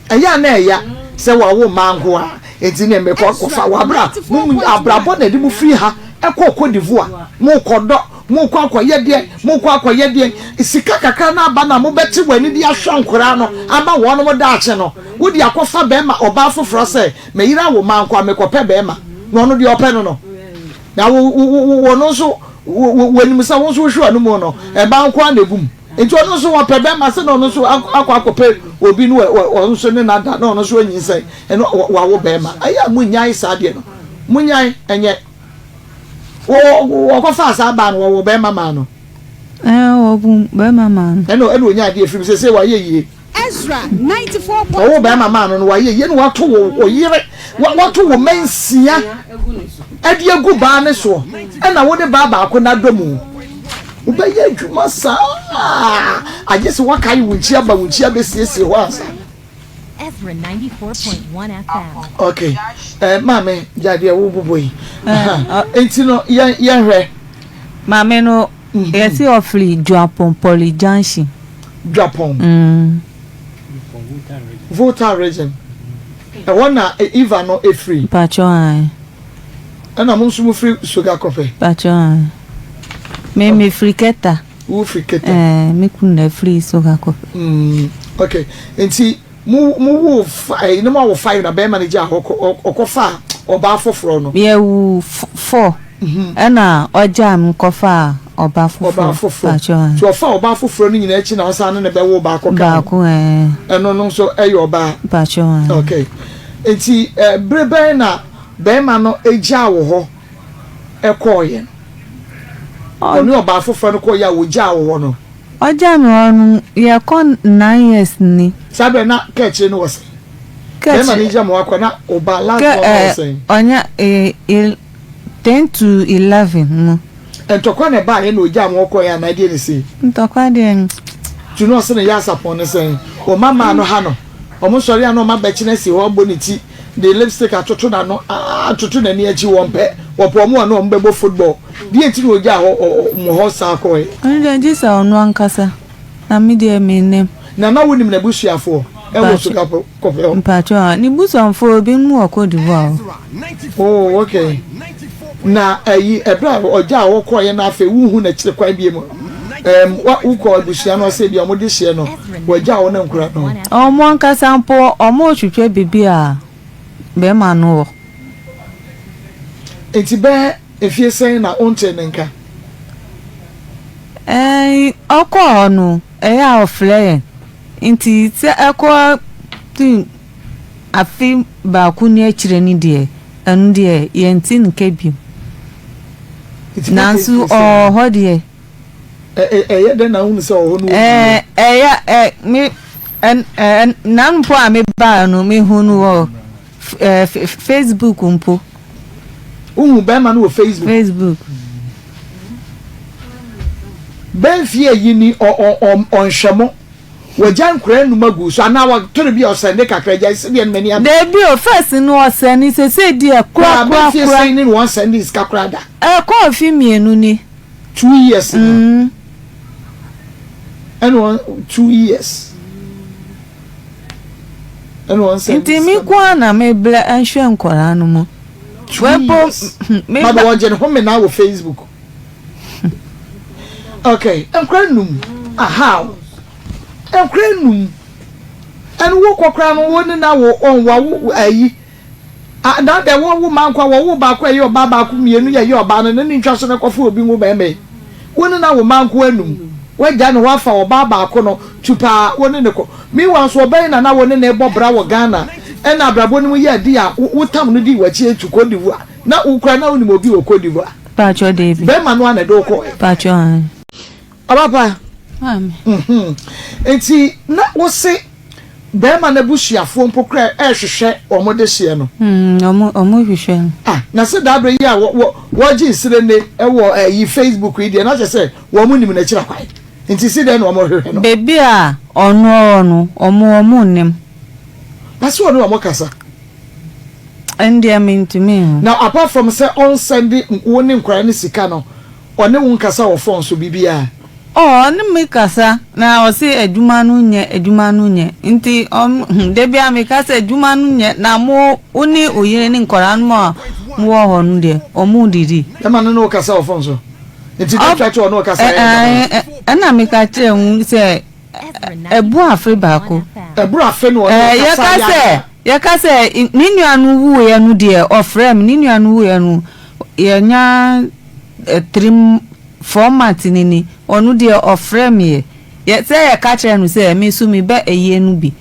ɛyɛ a na ɛya sɛ wɔawo mmaa nko ara nti ne mmekɔ akɔfa wɔ abira mo abrabɔ na ɛde mo firi ha ɛkɔ Cote d'Ivoire mo kɔdɔ Morekɔ akɔyɛ deɛn? Morekɔ akɔyɛ deɛn? Sika kakra no aba no a mobɛte w'ani de ahwɛ nkoraa no ama wɔnom daakye no, wode akɔfa bɛɛma ɔbaa foforɔ sɛ, me yere awo mma nko a mekɔpɛ bɛɛma, na ɔno deɛ ɔpɛ no no. Na wo, wo, wo, wo, ɔno nso, wo, wo, wɔnim sɛ wo nso wohwɛ ɔno mu no, ɛbaa nko ara na ɛgu mu. Nti ɔno nso ɔpɛ bɛɛma sɛ na ɔno nso akɔ akɔpɛ obi no ɔno nso ne no ada na ɔno nso anyinsɛn, ɛno wawo bɛɛma. Ɛyɛ a monyae saa adeɛ no. Monyae, ɛnyɛ. Wɔkɔfaa saa baa no, wɔwoo bɛrima maa no. Ɛɛ, wɔwoo bɛrima maa no. Ɛna ɛna onya adeɛ firim sese wayɛ yie. Wɔwoo bɛrima maa no no wayɛ yie na wato wo wo yere wato wo mma nsia ɛde agu baa ne soɔ ɛna wo ne baa baako na adɔ mu. Wobɛyɛ adwuma saa agye sɛ wakae wo nkyi aba wo nkyi abɛsiesie hɔ ansa. Ezra 94.1 FM. Okay. Eh, maame, gya deɛ wobobɔ yi. Eh, Nti no, yɛn yɛnhwɛ. Maame no, mhm. yɛsi ɔfiri Dwapɔn Poly Junction. Dwapɔn. Mm. Volta region. Ɛhɔ na Eva no efiri. Mpatsɔ ayi. Ɛna mo nso mo firi Sogakope. Mpatsɔ ayi. Me me firi Keta. Wo firi Keta? Ɛɛ, me kunu na firi Sogakope. Mm, okay. Nti mo mo wo fa ɛyi ne mo awo five na bɛrima no gya hɔ kɔ ɔkɔ fa ɔbaa foforɔ no. Yɛ wu four. Mhm. Ɛna ɔgya mi kɔ fa ɔbaa foforɔ. Ɔbaa foforɔ. Nti ɔfa ɔbaa foforɔ no nyinaa akyi na ɔsan ne ne bɛwo baako ka ho. Baako ɛɛ. Ɛno no nso ɛyɛ ɔbaa. Mpatsɔ ɛɛ. Okay. Nti ɛɛ bere bɛn na bɛrima no gyaa wɔ hɔ kɔeɛ no? Ɔne ɔbaa foforɔ no kɔeɛ a ɔgyaa wo hɔ no? Ɔgyaa me hɔ no, yɛkɔ nine years ni. Saa berɛ na kaakyire no wɔ sɛn? Bɛrima no gya mo akɔ na ɔbaa last born no wɔ sɛn? Ɔnya 10 to 11 mu. Ntɔkwa na ɛbaeɛ na ɔgyaa mo hɔ kɔeɛ anaa deɛ na ɛsii? Ntɔkwa deɛ. Nti na ɔse ne yɛ asapɔn ne sɛn? Ɔma maa no ha no, ɔmo sɔre a na ɔma bɛkyene asi hɔ abɔ ne ti. de lipstick atoto n'ano atoto n'ani akyi wɔmpɛ wɔpɛ wɔn a na wɔn bɛbɔ football deɛ nti na ogyaa hɔ wɔn hɔ saa kɔɛ. Ɔno deɛ gye sɛ ɔno ankasa na me deɛ mennim. Na na wonim n'abusuafoɔ ɛwɔ soga kɔfɛ hɔ. Mpakyɛw a ne busuafoɔ ebinom wɔ Cote d'Ivoire hɔ. Oh okay na ɛyi ɛberɛ a ɔgyaa hɔ kɔɛ na afei wonhu n'akyiri kwan bie mu no ɛɛm wa wokɔ abusua no ɔsɛ bi a wɔde hyeɛ no Wagyaa wo ne nkora no. Wɔn ankasa mpo wɔrehwehwɛ biribi a barima no wɔ. Enti bɛyɛ mfie sɛn na wontee ne nka? Ɛɛ, ɔkɔɔ hɔ no, ɛyɛ a ɔfrɛ yɛn. Nti sɛ ɛkɔ tu afe baako ne akyire no deɛ, ɛno deɛ yɛnte ne nka bio. Nanso ɔwɔ hɔ deɛ. Ɛyɛ dɛn na wohunu sɛ ɔwɔ hɔ no wɔ Ɛɛ, ɛyɛ ɛ me ɛ ɛ nan mpo a mebaa no mehu no wɔ ɛ Facebook mpo. Wohu bɛrima no wɔ Facebook? Facebook. Bɛn fie yi ni ɔnhwɛ mo wɔgya nkora nnum agu so anaa wɔto no bi a ɔsɛnde kakra gya sɛ deɛ no m'ani abere. Dabi o first no ɔsɛne sese deɛ kora kora kora. Bɛn fie sɛn ne na wɔnsɛnde sika koraa da. Ɛkɔ mfe mmienu ni. 2 years no ɛna wɔn 2 years ɛna wɔn sɛ. Nti mi nko ara na mi brɛ nhwɛ nkɔla no mu. 2 years ma bɛ wɔgye ne ho mena wɔ Facebook. Okay, nkora num aha nkora num ɛna wo kɔkora no wo ne na wo ɔnwa wo ayi. Ah na dɛ wɔ wo mma nkoa wɔ wo baako a ɛyɛ ɔbaa baako mienu yɛ yɛ ɔbaa no ne ne ntwa so no kɔfa obi nwo bɛɛma yi wo ne no awo mma nkoa num wagya ne hɔ afa ɔbaa baako no tu paa wo ne no kɔ meanwhile nso ɔbaa yi na na wo ne no rebɔ bra wɔ Ghana ɛna abrabɔ no mu yɛ adi a wo tam no dii wakyi etu Cote d'Ivoire na wo koraa na wonim obi wɔ Cote d'Ivoire Paatwɔ deebi. Bɛɛma no ara na ɛde wo kɔɔɛ. Paatwɔ aane. Ɔba pa. Maame. Mhm nti na wo se. Bɛɛma no abusuafoɔ mpo koraa ɛrehwehwɛ wɔn dehyeɛ no. Hmm, wɔn, wɔn rehwehwɛ no. Ah, na sɛ daa berɛ yi a wɔ, wɔ, wɔregye nsire nne wɔ ɛyi Facebook yi deɛ, na kyerɛ sɛ wɔn nim n'akyiri akwan. Nti si dɛn na wɔn rehwehwɛ no? Baabi a ɔno wɔ no, wɔn, wɔn nnim. Na sɛ ɔne wɔn kasa? Ɛndeɛ mentumi nhu. Na apart from sɛ ɔnsɛnde wo ne nkwadaa no sika no, Ɔne wo nkasa wɔ phone so biribiara? Oh ɔne me kasa na ɔse adwuma no nyɛ adwuma no nyɛ nti ɔm hmm da biara me ka sɛ adwuma no nyɛ na mo wo ne wo yere ne nkwadaa no a mo wɔ hɔ no deɛ ɔmo didi. Bɛma no ne wo kasa wɔ phone so nti da twa to ɔne wo kasa ɛyɛ dɛn? Ɛna me ka kyerɛ ho sɛ ɛbu afe baako. Ɛboro afe na ɔne wo kasa yɛ ana? Yɛka sɛ ne nua no wuiɛ no deɛ ɔfrɛɛ me ne nua no wuiɛ no yɛnya three four months no ni ɔno deɛ ɔfrɛɛ me yɛ sɛ yɛka kyerɛ no sɛ me nso meba ayie no bi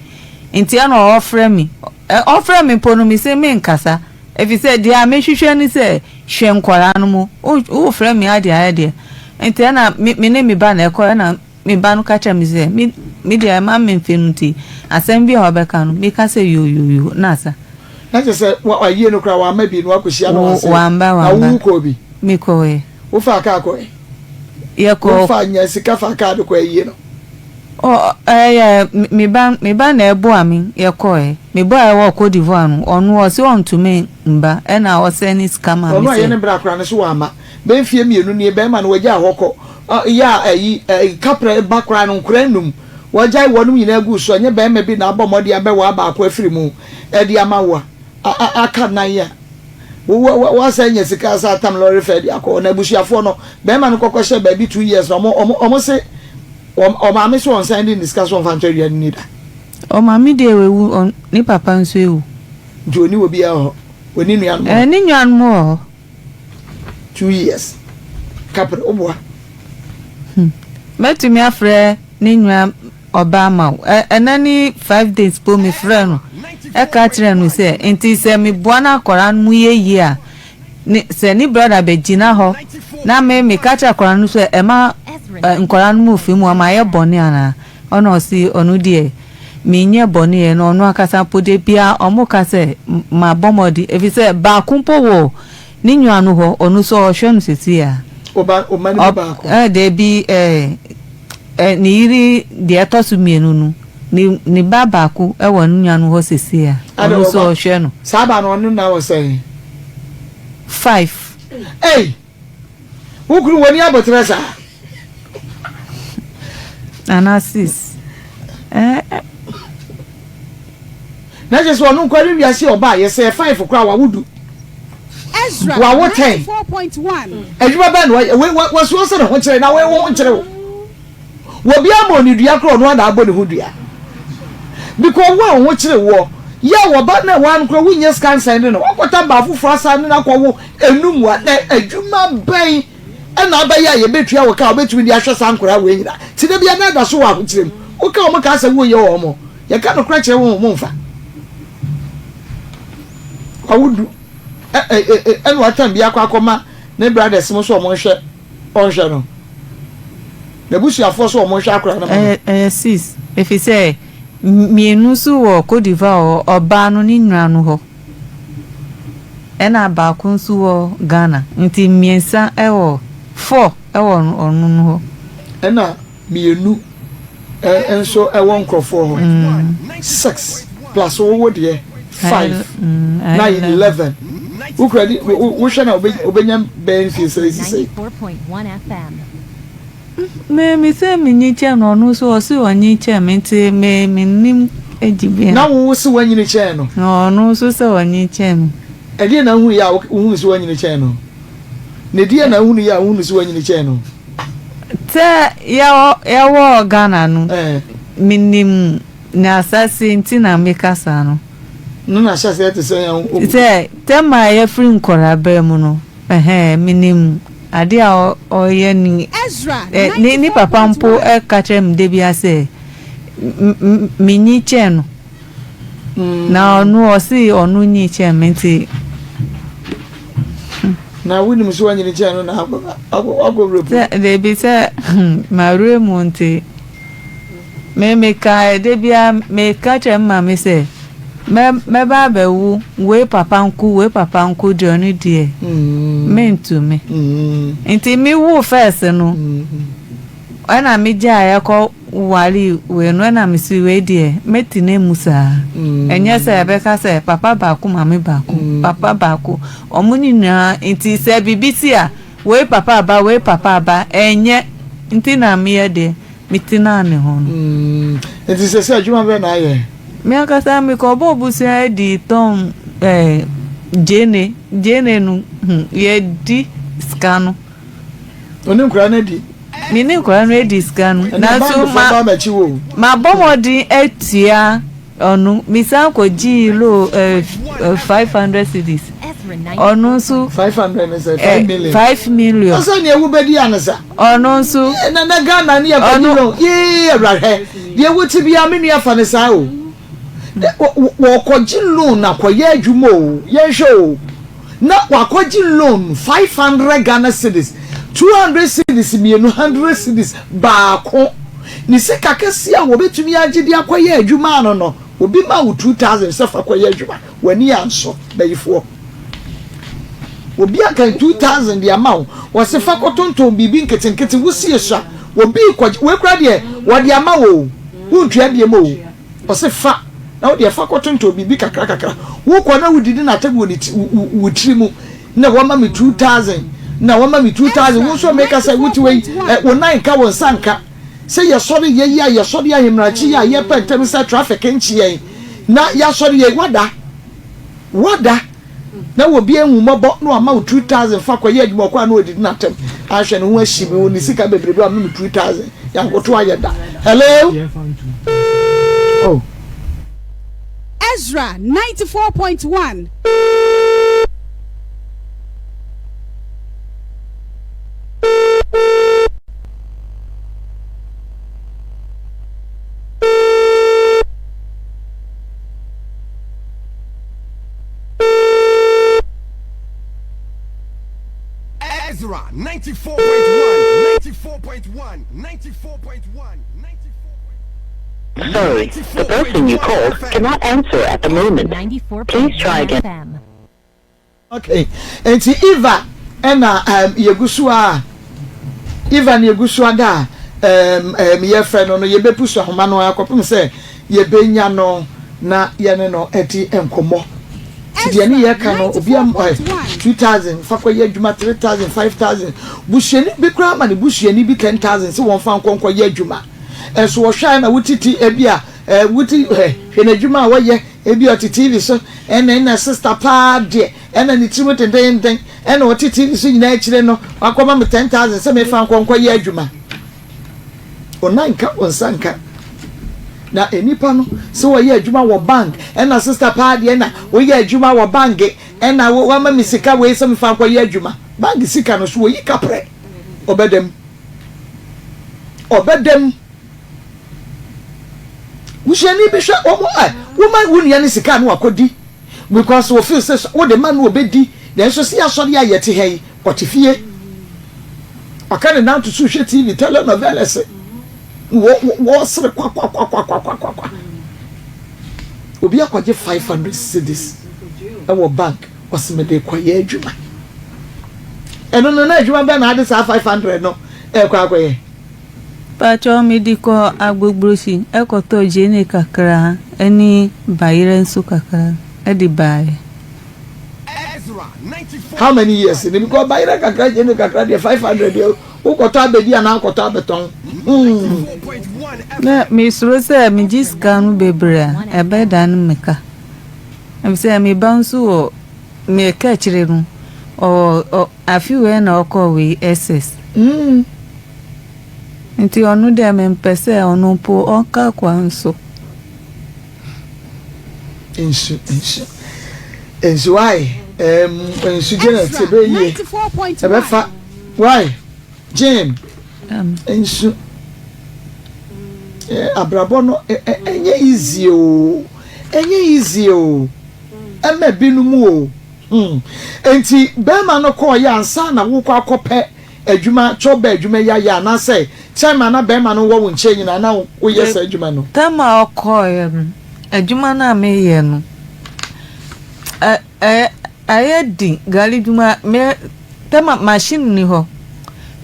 nti ɛna ɔfrɛ me ɔfrɛ me mpo no me se menkasa ɛfiri sɛ deɛ a mehwehwɛ ne sɛ hwɛ nkwadaa no mu wofrɛ me adeɛ ayɛ deɛ nti ɛna me ne me ba na ɛkɔ ɛna Me ba no ka kyerɛɛ me sɛ, Me, me deɛ ɛma me mfe no nti, asɛm bi a ɔbɛka no, meka sɛ yooyooyo na asa. Na kyerɛ sɛ, wa, ayie no koraa wamma bi na wakɔhyia no Wo, ase. wamba, Na wamba. wo wokɔɔ bi? Mekɔeɛ. Wofaa kaa kɔe? Yɛkɔɔ. Wofaa, nyaa sika faa kaa de kɔɔ ayie no? Ɔ, ɛyɛ, me, me ba, me ba na ɛboa me, yɛkɔeɛ. Me ba a ɛwɔ Côte d'Ivoire no, ɔno ɔse ɔntumi mba, ɛna ɔsɛne sika maa me Ɔno a sɛ. ɛyɛ ne bra koraa no so wamma. Bɛyɛ mfeɛ mmienu nie, bɛrima no wagyaa hɔ kɔ. Yɛ a ayi kaprɛ ba koraa no nkwadaa nnum wɔagyae wɔnom nyinaa guu so ɛnyɛ barima bi na abɔ mmɔden abɛwaa baako afiri mu de ama wo a aka nan a woasan anya sika asan atam lɔre fɛ de akɔ hɔ na abusuafoɔ no barima no kɔkɔ hyɛ baabi two years na ɔmo ɔmo ɔmo se ɔmaame so ɔnsan de ne sika so ɔmfa ntɔ aduane ni da. Ɔmaame deɛ wawu ne papa nso awu. Nti ɔni obiara hɔ ɔni nuanom hɔ. Ne nuanom wɔ hɔ. 2 years kapre woboa. Mɛtumi afrɛ ne nua ɔbaa ma wo. Ɛnɛ ne 5 days po mefrɛ no ɛka kyerɛ no sɛ nti sɛ meboa no akɔra no mu yɛ yie a ne sɛ ne brother bɛgyina hɔ na me meka kyerɛ akɔra no sɛ ɛma nkɔra no mu fi mu ama ayɛ bɔne anaa ɔna ɔse ɔno deɛ menyɛ bɔne yɛ na ɔno ankasa mpo de bia ɔmo ka sɛ mabɔ mmɔden ɛfiri sɛ baako mpo wɔ ne nua no hɔ ɔno nso ɔhwɛ no sɛsi a. Ɔba ɔma no mu baako. Ɛɛ deebi ɛɛ ɛ ne yere deɛ ɛtɔ so mmienu no ne ne ba baako ɛwɔ ne nua no hɔ sɛsi a ɔno nso ɔhwɛ no. Saa ba no ɔno na wɔ sɛn? 5. Ei! Wo kunu w'ani aboterɛ saa? Anaa 6. Ɛɛ. Na kyerɛ sɛ ɔno nkoa ne wiase a ɔbaa yɛ sɛ 5 koraa wawo du. Wawo 10. Adwuma bɛn na wayɛ? Wei wasuo sɛ ne ho kyerɛ na wei wo ho nkyerɛ wo. Wɔ bi ama ɔne dua koraa ɔno ana abɔ ne ho dua. Because wo a wo ho kyerɛ woɔ yɛ wɔ ba na wɔn koraa wonyɛ sika nsan ne no wakɔta baa foforɔ asan ne no akɔwo enum a na adwuma bɛn ɛna abɛyɛ a yɛbɛtua wɔ ka a wobɛtumi de ahwɛ saa nkoraa wei nyina nti da bia na ada so wɔ ahokyerɛ mu woka wɔn ka sɛ woyɛ wɔn mo yɛka nokorɛ kyerɛ wɔn mo mfa wawo du ɛna watan bi akɔ akɔma ne brothers mo so wɔn nhwɛ ɔnhwɛ no n'abusuafoɔ so wɔn nhwɛ akora no ma no. Ɛyɛ 6 ɛfiri sɛ mmienu nso wɔ Cote d'Ivoire hɔ ɔbaa no ne nua no hɔ ɛna baako nso wɔ Ghana nti mmiɛnsa ɛwɔ 4 ɛwɔ ɔno no hɔ. Ɛna mmienu nso ɛwɔ nkurɔfoɔ hɔ 6 plus wowɔ deɛ 5 9 11 wokura di wohwɛ na wobɛnya bɛyɛ mfie sɛ ɛsi sɛ. 94.1 FM. Me sɛ menyi kyɛn no ɔno nso ɔse ɔnyi kyɛn me nti me menim agyi bia. Na wo se woanyini kyɛn no? Na ɔno nso sɛ ɔnyi kyɛn me. Ɛdeɛ na wohunu yɛ a wohunu sɛ woanyini kyɛn no? Na ɛdeɛ na wohunu yɛ a wohunu sɛ woanyini kyɛn no? Sɛ yɛwɔ Ghana no menim ne asase nti na meka saa no. No na ahyɛaseɛ te sɛ yɛn o. Sɛ tɛm a yɛfiri nkɔrabɛ mu no, ɛhɛn, menim adeɛ a ɔyɛ ne, ne, ne papa mpo ka kyerɛ me da biara sɛ, menyi kyɛn no. Na ɔno ɔse ɔno nyi kyɛn me nti. Na wonim sɛ wanyini kyɛn no na akɔ wura mu. Sɛ debi sɛ mawura mu nti me meka da biara meka kyerɛ me maame sɛ mɛba abɛwo wei papa nko wei papa nko deɛ ɔno deɛ mentumi nti mewo first no ɛna megyaeɛ kɔ waree wei no ɛna mese wei deɛ mɛtena mu saa ɛnyɛ sɛ ɛbɛka sɛ papa baako maame baako papa baako wɔn nyinaa nti sɛ biribi si a wei papa aba wei papa aba ɛnyɛ nti na meyɛ deɛ metenaa ne ho no. Nti sɛ sɛ adwuma bɛn na ayɛ? Me ankasa mekɔbɔɔ bosea di tɔn ɛɛ gyeene gyeene no hmm yɛdi sika no. Wo ne nkwadaa no adi? Me ne nkwadaa no adi sika no. Nanso ma mabɔ mmɔden atua ɔno. Mesan kɔgyee loan eh, 500 cedis. Ɔno nso. 500 ne sɛ 5 million. 5 million. Ɔsɛ nea ewu bɛdi ansa. Ɔno nso. Na na Ghana ne yɛkɔgye loan. Yee awurahwɛ. Deɛ ewu ti biara me nua fa ne saa o. Wɔkɔgye loan akɔyɛ adwuma o. Yɛnhwɛ o. Na wakɔgye loan 500 Ghana cedis, 200 cedis mmienu, 100 cedis baako. Ne sika kɛseɛ a wɔbɛtumi agye de akɔyɛ adwuma ano no, obi ma wo 2000 sɛ fa kɔyɛ adwuma, w'ani ansɔ, bayifoɔ. Obi akan 2000 de ama wo, wɔse fa kɔtontɔn biribi nketenkete, wosie sua, obi rekɔgye, wei koraa deɛ wɔde ama wo o, wontua biom o. Ɔse fa na wo deɛ fa kɔtontɔn biribi kakra kakra wokɔ na wodidi no atɛm wɔ ne ti wo tiri mu na wama me 2000 na wama me 2000 wo nso meka sɛ wote wei ɛ wo nan nka wo nsa nka sɛ yɛsɔre yɛ yi a yɛsɔre ahemrakye yi a yɛpɛ ntɛm sɛ traffic nkye yɛn na yɛasɔre yɛ wada wada Na obi ahu mmɔbɔ na wama wo 2000 fa kɔyɛ adwuma ɔkɔ a na ɔdidi n'atɛm ahwɛ ne ho ahyi me wɔ ne sika bebrebe a ɔma me 2000 yankoto ayɛ da hello oh. Ezra 94.1. Ezra 94.1 94.1 94.1 Sorry, the person you called cannot answer at the moment. Please try again. FM. Okay, nti Eva ɛna um, yɛgu so a Eva na yɛgu so ada a um, um, yɛfrɛ no no yɛbɛpu so ahoma no akɔpem sɛ yɛbɛnya no na yɛne no adi nkɔmmɔ. Nti deɛ ne yɛka no obi am ɛ 2000 fa kɔyɛ adwuma 3000 5000 busuani bi koraa ma ne busuani bi 10000 sɛ wɔmfa nkɔ nkɔyɛ adwuma ɛso wɔhwɛ a na wotiti ebi a ɛ woti ɛ hwɛ n'adwuma a wɔyɛ Ebia ɔte TV so, ɛna ɛna sista paa deɛ, ɛna ne tirim dendeenden, ɛna ɔte TV so nyinaa akyire no, wakɔma me 10,000 sɛ mefa nkɔ nkɔyɛ adwuma. Wo nan nka, wo nsa nka. Na nnipa no, sɛ wɔyɛ adwuma wɔ bank, ɛna sista paa deɛ, ɛna woyɛ adwuma wɔ bank, ɛna wama me sika wei sɛ mefa nkɔyɛ adwuma. Bank sika no so wɔyi kaprɛ, ɔbɛdam. Ɔbɛdam. Busuani bi hwɛ wɔn a woma wo nua no sika no akɔdi because wɔfeel sɛ wode ma no ɔbɛdi nanso sɛ asɔre a yɛte ha yi ɔte fie ɔka ne nan to so hwɛ TV telenovelas wɔsere kwakwakwakwakwakwa obi akɔgye 500 cedis ɛwɔ bank ɔsɛ mede kɔyɛ adwuma ɛno no na adwuma bɛn na ade saa 500 no ɛkɔ akɔyɛ. Pakyɛw mede kɔɔ Agbogbloshie kɔtɔɔ gyeene kakra ne bayerɛ nso kakra de baeɛ. How many years ni because bayerɛ kakra gyeene kakra deɛ 500 deɛ wokɔtɔ abɛdi anaa wokɔtɔ abɛtɔn hmm. Na mesuro sɛ megye sika no bebree a ɛbɛdane me ka efisɛ me ba nso wɔ me ka akyire no ɔwɔ afe wei na ɔkɔɔ wei SS. Mm. Nti ɔno deɛ mempɛ sɛ ɔno mpo ɔnka kwan so. Nsu nsu nsu why um, nsu Janet Ezra ebe yie 94.1. ɛbɛfa why Jane nsu eh, abrabɔ no eh, eh, ɛnyɛ easy o ɛnyɛ easy o ɛma binom o hmm. Nti bɛrima no kɔɔ yɛ ansa na wokɔ akɔpɛ adwuma kyɛw bɛ adwuma yi ayɛ anaasɛ time a na bɛrima no wɔ wo nkyɛn nyinaa na woyɛ saa adwuma no. Tam a ɔkɔeɛ no, adwuma no a meyɛ no, ɛ ɛ ɛyɛ den. Gari dwuma, me tam a machine nni hɔ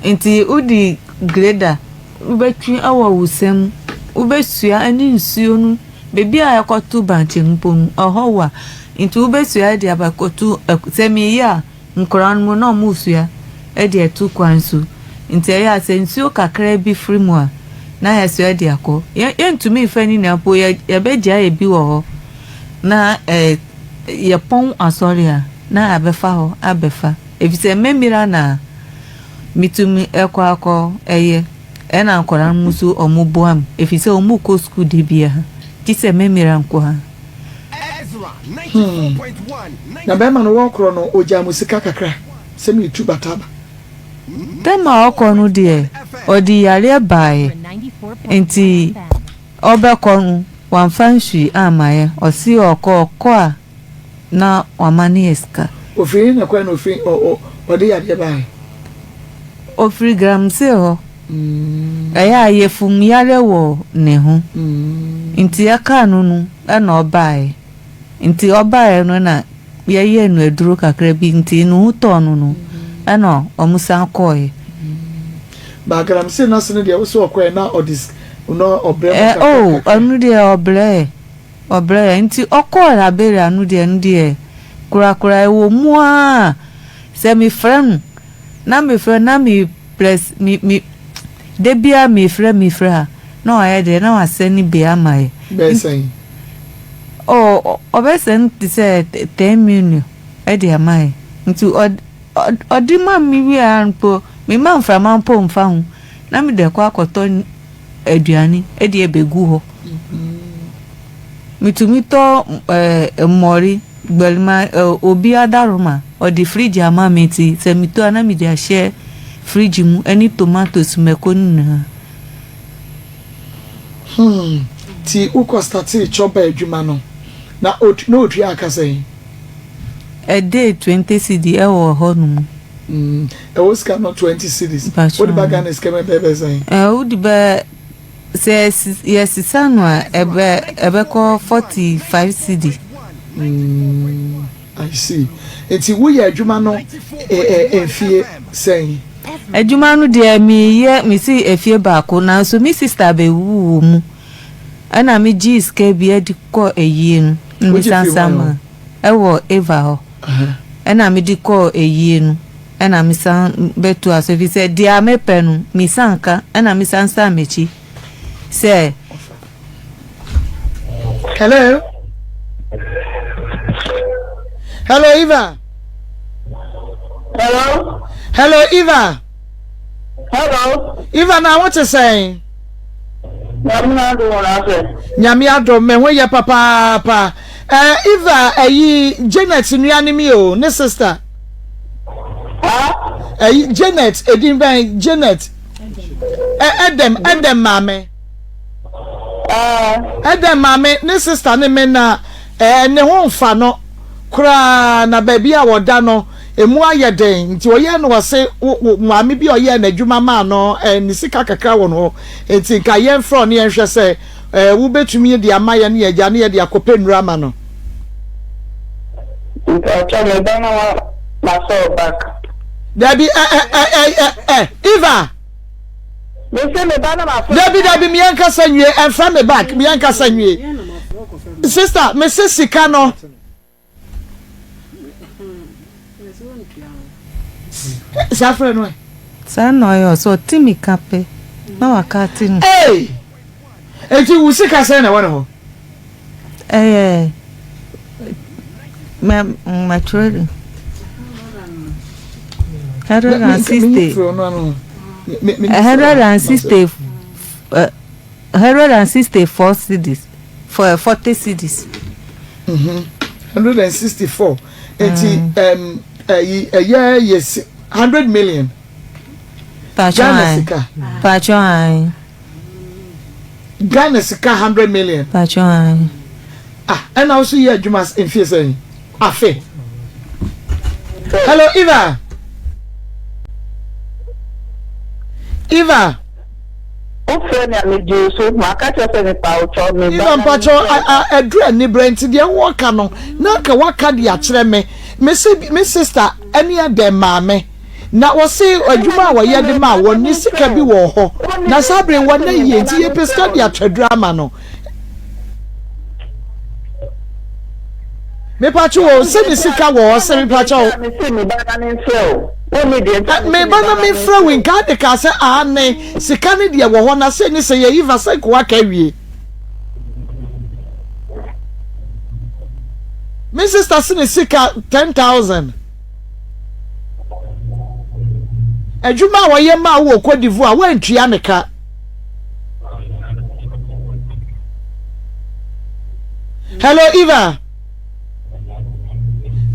nti wode grader wobɛtwe wɔ wo nsam, wobɛsua ne nsuo no, baabi a yɛkɔto bankye mpo no, ɛhɔ wa nti wobɛsua de abɛkɔto sɛ meyɛ a. Nkwadaa no mu na wɔresua de atu kwan so nti ɛyɛ a sɛ nsuo kakra bi firi mu a na yɛasua de akɔ. Yɛntumi mfa ne nyinaa mpo yɛbɛgyae ebi wɔ hɔ na yɛpɔn asɔre a na yɛabɛfa hɔ abɛfa efisɛ mmɛmira na metumi kɔ akɔ yɛ ɛna nkwadaa no nso wɔboa me efisɛ wɔkɔ sukuu da biara gye sɛ mmɛmira nko ara. Hmm. Na bɛrima no wɔkorɔ no ogyaa mo sika kakra sɛ meretu bata aba. Tɛm a ɔkɔ no deɛ ɔde yareɛ baeɛ nti ɔbɛkɔ no wamfa nhwii ammaeɛ ɔse ɔkɔ ɔkɔ a na wama no yɛ sika. Ofiri he na kɔɛ na ofiri ɔde yadeɛ baeɛ? Ofiri Galamsey hɔ. Ɛyɛ a yafum yareɛ wɔ ne ho nti yɛkaa no no na ɔbaeɛ. Nti ɔbaeɛ no na yɛyɛɛ no aduro kakra bi nti ne ho tɔɔ no no ɛna wɔn san kɔeɛ. Ba galamsey no ase no deɛ wo sɛ ɔkɔeɛ na ɔde na ɔbrɛ mu kakra Oh kakra. ɔno deɛ ɔbrɛɛ ɔbrɛɛ nti ɔkɔɔ Liberia no deɛ ɛno deɛ korakora ɛwɔ mu ara sɛ mefrɛ no na mefrɛ na me press me me da biara mefrɛ mefrɛ a na wayɛ deɛ na wasɛne bi ama yɛ. Bɛyɛ sɛn? Oh, ɔbɛsɛn te sɛ 10 million de ama yɛn. Nti ɔde ma me wie a mpo, memma mframa mpo mfa ho, na mede akɔ akɔtɔ aduane de abɛgu hɔ. Metumi tɔ mmɔre, gbalima, obi adaroma, ɔde fridge ama me nti sɛ metɔ a na mede ahyɛ fridge mu ne tomatoes, mako no nyinaa. Hmm ti wokɔ startee chɔba adwuma no na na otua ka sɛn? A day 20 cedi ɛwɔ hɔ nom. Mm ɛwɔ sika no 20 cedis. Wode ba Ghana sika mu ɛbɛyɛ bɛ sɛn? Ɛɛ wode bɛ sɛ yɛ sisa no a ɛbɛ ɛbɛkɔ 45 cedi. Mm I see. Nti woyɛ adwuma no mfie sɛn? Adwuma no deɛ meyɛ mesi efie baako nanso me sister bɛwu wɔ mu ɛna me gyee sika bi de kɔ ayie no na me san san ma ɛwɔ Eva hɔ ɛna me de kɔɔ ayie no ɛna me san bɛto aso efi sɛ deɛ mepɛ no me san ka ɛna me san san m'akyi sɛ. Hello. Hello, Eva. Hello. Hello, Eva. Hello. Eva, na what is saying? Nyame adom na ase. Nyame adom me ho yɛ papaapa. Eh, Eva, ayi Janet nua ne mi o, ne sister. Ha? Ayi Janet, edin bɛn Janet. Eh, Edem, Edem maame. Ɛdɛn maame ne sister ne me na ɛɛ ne ho nfa no koraa na baabi a ɔda no emu ayɛ den nti ɔyɛɛ no ɔse wo wo maame bi a ɔyɛɛ n'adwuma maa no ɛɛ ne sika kakra wɔ no hɔ nti nka yɛn frɛ ɔne yɛn hwɛ sɛ ɛɛ wobɛtumi de ama yɛn ne yɛn agya ne yɛde akɔpɛ nnuro ama no. Mpakyɛ me ba na wa ma sɔɔ back. Dabi ɛ ɛ ɛ ɛ ɛ Eva. Mese me ba na ma fo. Dabi dabi me ankasa nwie ɛnfrɛ me back me ankasa nwie sister me se sika no. Saa frɛ no ɛ. Saa na ɔyɛ ɔsɛ ɔte mi ka pɛ na waka ate no. Ee eti wo sika sɛn na ɛwɔ ne hɔ. Ɛyɛ mɛ mɛtwerɛ de. 160 160 164 cedis for 40 cedis. 164 nti ɛyi ɛyɛ yɛ 100 million. Ghana sika. Pacho ayi. Ghana sika 100 million. Pacho ayi. Ah, ɛna woso yɛ adwuma mfie sɛn? Afe. Hello Eva. Eva. Wofrɛ me a megye wo so. Maka kyerɛ sɛ mepa wo kyɛw me ba Eva na mpakyɛw mefrɛ. aduru anibrɛ nti deɛ wɔka no na anka waka de akyerɛ me. Me se me sister ɛne adɛn maame na wɔse adwuma a wɔyɛ de ma wɔn ne sika bi wɔ hɔ na saa bere wɔn na yie nti yɛpɛ sika de atɔ aduru ama no. Mepakyɛw o sɛ ne sika wɔ hɔ sɛ mepakyɛw. Me ba na memfrɛ wo nka de kaa sɛ aane sika ne deɛ wɔ hɔ na sɛ ne sɛ yɛyi va sɛ nkoa ka awie. Me sister se ne sika 10,000. Adwuma a wɔyɛ maa wo wɔ Cote d'Ivoire woantua ne ka. Hello Eva.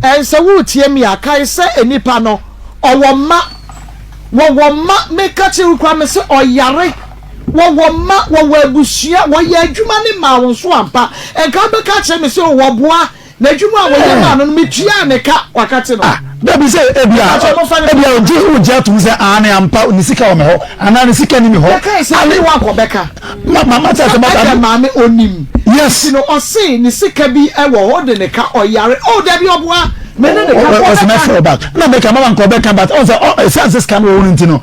Ɛnsɛ woretie me a kae sɛ nnipa no ɔwɔ mma wɔwɔ mma meka kyerɛ wo koraa me sɛ ɔyare wɔwɔ mma wɔwɔ abusua wɔyɛ adwuma ne maa wo nso ampa nka wobɛka kyerɛ me sɛ wɔboa N'adwuma a wɔyɛ maa no no, metuaa ne ka. Wakate no. Ah, dabi sɛ ebia ebia ogye wogye atom sɛ aane ampa ne sika wɔ me hɔ anaa ne sika ni me hɔ. Yɛkae sɛ ne wankɔ bɛka. Ma ma ma sɛ ma ɛdɛ maame onim. Yes. Nti no ɔse ne sika bi wɔ hɔ ɔde ne ka ɔyare. Oh dabi ɔboa me ne ne ka kɔ bɛka. Ɔsɛ mɛfrɛ back. Na mɛka mama nkɔ bɛka but ɔn sɛ ɔ ɛsiane sɛ sika no wɔ hɔ no nti no.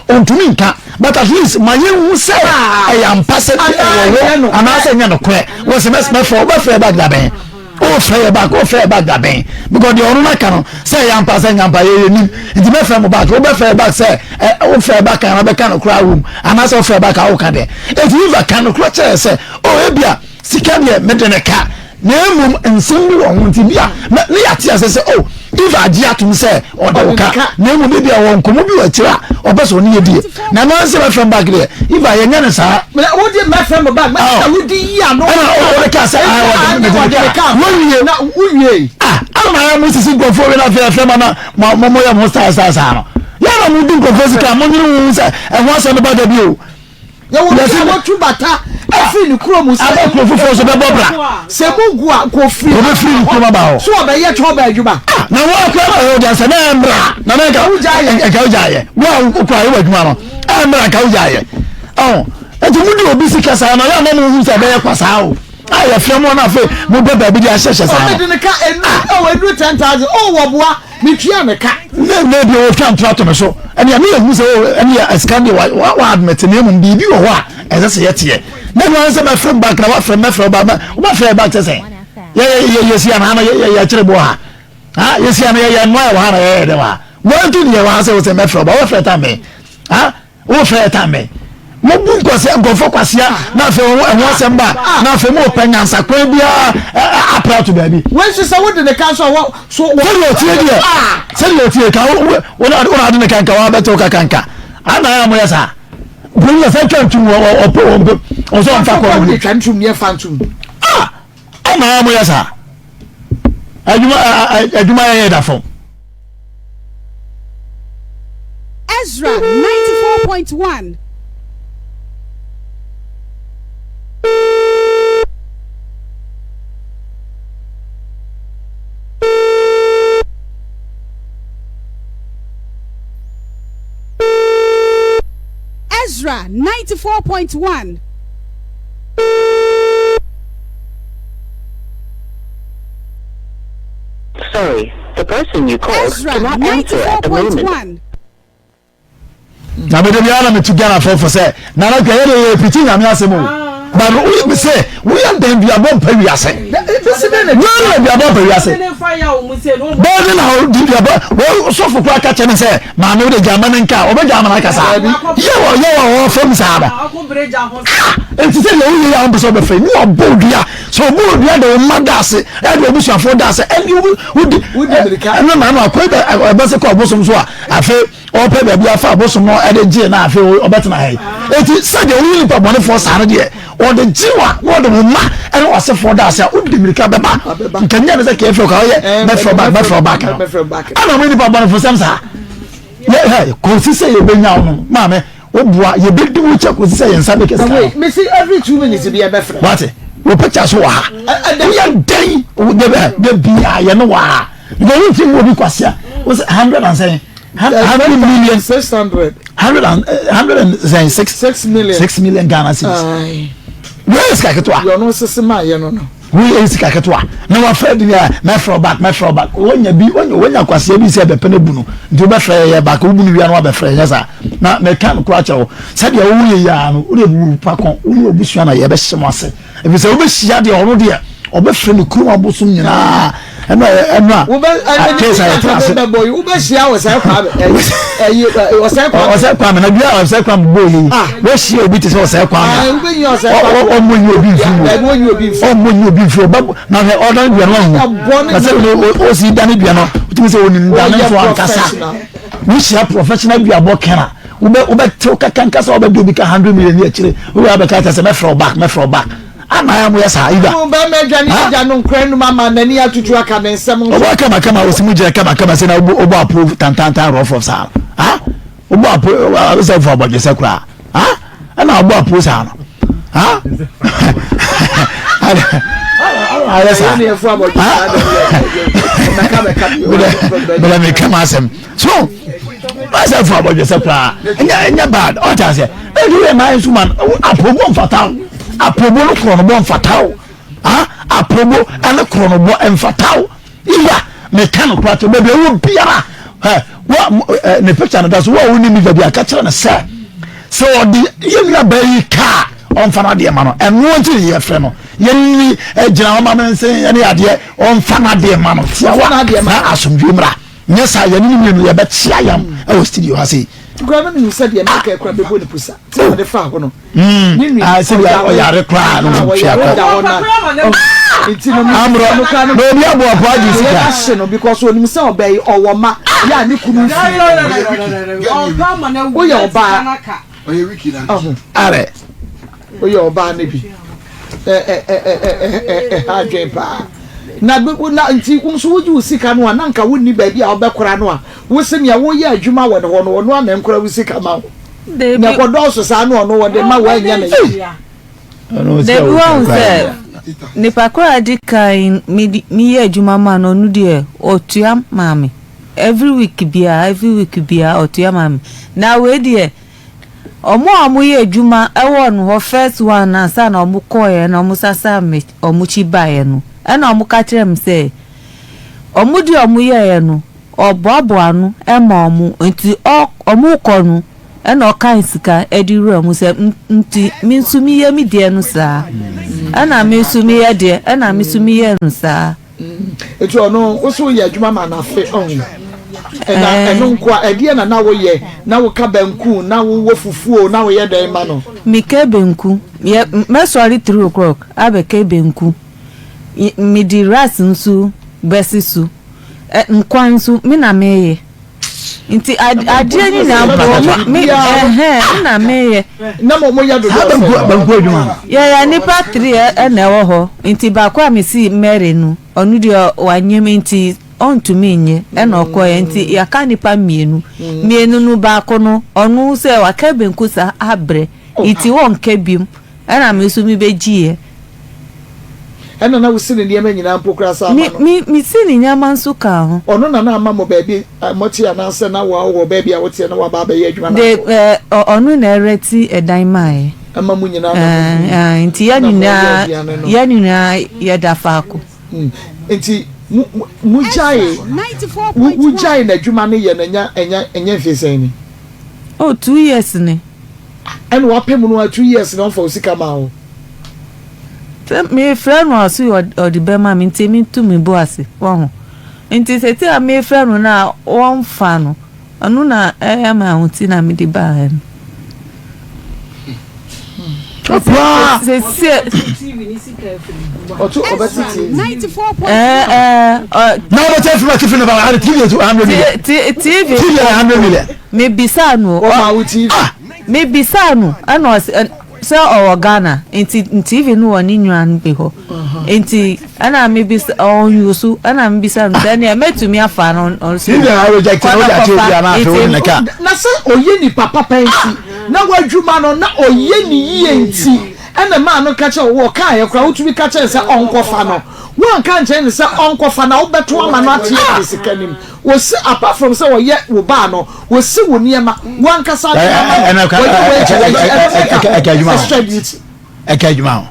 Ɔntumi nka but at least ma yɛnhu sɛ ɛyɛ ampa sɛ ɛwɔ hɔ anaasɛ ɛnyɛ nokorɛ. Wɔ sɛ mɛfrɛ wobɛfrɛ back da bɛn? Wofrɛ yɛ back wofrɛ yɛ back da bɛn? Because deɛ ɔno n'aka no sɛ ɛyɛ ampa sɛ ɛnyɛ ampa yɛyɛ nim nti mɛfrɛ mo back wobɛfrɛ yɛ back sɛ wofrɛ yɛ back anaa bɛka nokorɛ awom anaasɛ wofrɛ back a woka deɛ. Eti Eva ka nokorɛ kyerɛ sɛ oh ebia sika deɛ mede ne ka na mmom nsɛm bi wɔ ho nti bi a na ne yɛate ase sɛ oh Eva agye atom sɛ ɔde wo ka na mmom ebi a wɔ nkɔmmɔ bi wɔ akyire a ɔpɛ sɛ ɔne yɛ die na ɛno sɛ mɛfrɛ m back deɛ Eva yɛnyɛ no saa. Wode mɛfrɛ m back mɛsɛ wode yi ano ɛna wode ka sɛ ɔde me ka wowie na wowie ah ana na ayɛ mo sisi nkurɔfoɔ wei na afei afei ma na mo mo yɛ mo style style saa no yɛ na mo di nkurɔfoɔ sika mo nyere wo sɛ ɛho asɛm no ba da bi o. Yɛwɔ obi a watu bata afiri ne kurom sɛ. Aba kuro foforɔ so bɛbɔ bra. Sɛ mu gu a kò firi. Obɛfiri ne kurom aba hɔ. So ɔbɛyɛ twɔba adwuma. Ah, na wɔn akora na ɔyɛ ɔgya sɛ na ɛmmra na na nka nka wogya ayɛ wo a wokura ayɛ wɔ adwuma no ɛmmra nka wogya ayɛ ɔn nti mo di obi sika saa na yɛ ama mo hu sɛ ɛbɛyɛ kwa saa o a yɛfrɛ mo na afei mo bɛ baabi de ahyehyɛ saa no. Ɔbɛdi ne ka enu ɛwɔ enu 10,000 ɔwɔ wɔboa. Metua ne ka. Na na ebi ɔtwa ntora to me so. Ɛnea me ehu sɛ o ɛnea sika deɛ wa wa admit na emom biribi wɔ hɔ a ɛsɛ sɛ yɛteɛ. Na ɛno ara sɛ mɛfrɛ m bank na wafrɛ mɛfrɛ ba mɛ wobɛfrɛ bank sɛ sɛn. Yɛ yɛ yɛ yɛsi ana ana yɛ yɛ yɛkyerɛ boɔ ha. Ha yɛsi ana yɛ yɛ nnoa wɔ ha na yɛyɛ dɛ wɔ ha. Wɔn ti deɛ wɔ ha sɛ wosɛ mɛfrɛ ba wɔfrɛ tam bɛn. Ha Wo fɛ tan me. Mo bu nkɔsɛ nkurɔfoɔ kwasea na afei wɔn ɛho asɛm ba na afei mo pɛ nyansa kwan biara apra to baabi. Wei nso sɛ wode ne ka nso a wɔ so wɔ. Sɛdeɛ ɔtie deɛ sɛdeɛ ɔtie ka wo wo na ade ne ka nka wɔabɛte wo ka kanka ana ayɛ a moyɛ saa broni sɛ sɛ twa ntum wɔ ɔpɛ wɔn pɛ ɔsɛ ɔmfa kɔ no. Twa ntum yɛ fa ntum. Ah ana ayɛ a moyɛ saa adwuma adwuma yɛ yɛ da fam. Ezra 94.1. Ezra 94.1. Sorry, the person you called Ezra cannot answer at the moment. 94.1. Na mede biara na metu Ghana fo fo sɛ nana kwa yɛde yɛ piti nyame asɛm o but woyɛ me sɛ woyɛ dɛn duabɔ mpa wiase wɛn na duabɔ mpa wiase bɛɛ na di duabɔ wɔ sɔfo kora ka kyɛ ne sɛ maame wode gyama ne nka ɔbɛgya ama no akasa yɛwɔ yɛwɔ wɔ fam saa no ah nti sɛ deɛ woyɛ yɛ a wompɛ sɛ wobɛfrɛ ne wɔbɔ dua sɛ ɔbɔ dua de wo mma da ase ɛde abusuafoɔ da ase ɛne wodi ɛno na ano akɔ ɛbɛsɛ kɔ ɔbosom so a afei ɔpɛ baabi afa abosom no ɛde gye na afei ɔbɛtena ha yi eti sɛdeɛ woyɛ nipa bɔnefoɔ saa no deɛ. Ɔde gye wo a na ɔde wo mma ɛne w'asefoɔ da ase a wode mmirika bɛba. Nka nyɛ ne sɛ kɛɛ frɛ ka ɔyɛ mɛfrɛ back mɛfrɛ back no. Ɛna mo nipa bɔnefo sɛm saa. Yɛ hɛ kɔsi sɛ yɛbɛnya wo no maame woboa yɛbɛdi wo kyɛ kɔsi sɛ yɛn nsa bɛkɛ sika no. Mesi every 2 minutes bi ɛbɛfrɛ. Wate wo picture so wɔ ha. Woyɛ dɛn de bia yɛ no wɔ ha. Because wo nti mu obi kwasea. Wo sɛ hundred and sɛn. 100 million. 600. Hundred and hundred and sɛn six. 6 million. 6 million Ghana cedis. Wei yɛ sika ketewa. Yɛ ɔno sisi maa yɛ no no. Wei yɛ sika ketewa. Na wafrɛ di yɛ mɛfrɛ back mɛfrɛ back. Wonya bi wonya wonya kwasia bi sɛ ɛbɛpɛ ne bu no. Nti wobɛfrɛ yɛ yɛ back wobu no wia no wabɛfrɛ yɛ saa. Na mɛka no kora kyerɛ wo. Sɛdeɛ woyɛ yi ara no wode bu pa kɔn wo ne wabusua na yɛbɛhyɛ mo ase. Ɛfiri sɛ wobɛhyia deɛ ɔno deɛ ɔbɛfrɛ ne kurom abosom nyinaa ɛno ɛno a case a yɛtena ase. Wobɛhyia ɔsɛ Kwame ɛyi ɔsɛ Kwame. Ɔsɛ Kwame na dua ɔsɛ Kwame bɔ yi wɔhyia obi te sɛ ɔsɛ Kwame ɔmmɔ nyi obi mfiri mu ɔmmɔ nyi obi mfiri ɔba na hwɛ ɔdan dua no ahu na sɛ ɔsi dane dua no wotumi sɛ onim dane nso ankasa wohyia professional duabɔ kɛra wobɛ wobɛtew kaka nkasa wobɛde obi ka 100 million ne akyire wowɛ abɛka kyɛ sɛ mɛfrɛ wo back mɛfrɛ wo back ana ya moyɛ saa ida No bɛrima adwa ne agya no nkora num ama n'ani atutu aka ne nsɛm nso. Ɔbɔ kama kama osi mu gyina kama kama sɛ na wobɔ wobɔ apo tantantan rɔfrɔf saa ha wobɔ apo sɛ fo abɔdwesɛ koraa ha ɛna wobɔ apo saa no ha ayɛ saa bɛdɛ meka ma asɛm so asɛ fo abɔdwesɛ koraa ɛnyɛ ɛnyɛ bad ɔte aseɛ ɛnti woyɛ maa nso ma apobo mfata wo apobo no korɔ no bɔ mfata wo ha apobo ɛne korɔ no bɔ mfata wo iya meka no koraa kyerɛ baabi ɛwɔ biara ɛ wa ɛ ne picture no da so wo a wonni mi baabi a ka kyerɛ no sɛ sɛ ɔde yɛ nua baa yi kaa ɔmfa no adeɛ ma no ɛno nti ne yɛfrɛ no yɛnni gyina hɔ ma me nse ɛne adeɛ ɔmfa no adeɛ ma no tiawa na asomdwe mmra. Nyɛ saa yɛne no mmienu yɛbɛkyea yam wɔ studio ha sei. Kura no mehu sɛ deɛ mɛka kura bɛbɔ ne pusa sɛ ɔde fa hɔ no. Ne nua sɛ bia ɔyare koraa no tua kɔ. Nti no amrɔ na obi abɔ ɔpɔ agye sika. Ahye no because onim sɛ ɔbɛ yi ɔwɔ ma yɛ a ne kunu fi. Woyɛ ɔbaa. Are. Woyɛ ɔbaa no bi. Ɛha adwene paa. Na na nti wo nso wogye wo sika no a na nka wonni baabi a wobɛkora no a wose nea woyɛ adwuma wɔ ne hɔ no ɔno a na nkora wo sika ma wo. Na ɛkɔdɔɔso saa no ɔno wɔde ma woanyɛ ne yɛ. Dabi wahu sɛ nipa koro a di kan meyɛ adwuma ma no ɔno deɛ ɔtua maa me every week biara, every week biara ɔtua maa me na wei deɛ Ɔmo a ɔmo yɛ adwuma wɔ no hɔ first one no ansa na ɔmo kɔeɛ na ɔmo sasaa me ɔmo kyi baeɛ no ɛna ɔmo ka kyerɛɛ me sɛ ɔmo deɛ ɔmo yɛeɛ no ɔboaboa ano ma ɔmo nti ɔ ɔmo rekɔ no ɛna ɔkan sika de wura mu sɛ nti me nso meyɛ me deɛ no saa ɛna me nso meyɛ deɛ ɛna me nso meyɛ no saa. Nti ɔno wo so woyɛ adwuma ma no afe ɔho ɛna ɛno nkoa ɛdeɛ na na woyɛ na woka banku na wowɔ fufuo na woyɛ dɛn ma no. Meka banku yɛ mɛsɔre 3 o'clock abɛka banku mede rice nso bɛsi so nkwan nso me na meyɛ nti adeɛ nyinaa mpo me ɛhɛn me na meyɛ. Na mo mo yɛ dodoɔ sɛ. Banku adwuma no. Yɛyɛ nipa three ɛna ɛwɔ hɔ nti baako a mesi Mary no ɔno deɛ wanyem nti ɔntumi nyɛ ɛna ɔkɔɛ nti yɛaka nipa mmienu mmienu no baako no ɔno sɛ waka banku saa abrɛ nti wɔnka biom ɛna me nso mebɛgyiiɛ. Ɛna na wosi ne nneɛma nyinaa mpo koraa saa ama no. Me me si ne nneɛma nso ka ho. Ɔno na na ama mo baabi a mote anaasɛ na wa wɔ baabi a woteɛ na waba abɛyɛ adwuma no De ɛɛ ɔno na ɛrɛti ɛdan maa yɛ. Ɛma mo nyinaa na mo Ɛɛ nti yɛn nyinaa yɛn nyinaa yɛda faako. Nti mo mo gyae wo wo gyae n'adwuma no yɛ no ɛnya ɛnya ɛnyɛ mfe sɛn ni? Oh, 2 years ni. Ɛna wapɛ mu no a 2 years na ɔnfa wo sika maa wo. Sɛ mefrɛ no a ɔse ɔde bɛma me nti mentu me bo ase wahu nti seesei a mefrɛ no no a ɔmfa no ɔno na ɛyɛ me ahoti na mede baeɛ no. Seesei Ɔto ɔbɛte TV. Na ɔbɛte afiri ma tifi no ba ade TV yɛ 100 million. TV TV yɛ 100 million. Mebisa no. Ɔma wo TV. Mebisa no ɛna ɔse. Sɛ ɔwɔ Ghana nti TV no wɔ ne nua no bi hɔ nti ɛna me bisa ɔnwusu ɛna me bisa no sɛ ɛnea mɛtumi afa no ɔnso TV a reject no wode akyɛ obi anaa afei wode ne ka. Na sɛ ɔyɛ nipa papa nti na w'adwuma no na ɔyɛ ne yie nti ɛna maa no ka kyerɛ wo ɔkaeɛ koraa wotumi ka kyerɛ no sɛ ɔnkɔfa no woanka ankyerɛ no sɛ ɔnkɔfa na wobɛto ama no ate afiri sika no mu Wɔsi apart from sɛ wɔyɛ wo baa no, wɔsi wo nneɛma, wankasa nneɛma no, wɔyɛ wei akyi wei akyi, ɛno nso ka extra duty. Ɛka adwuma ho.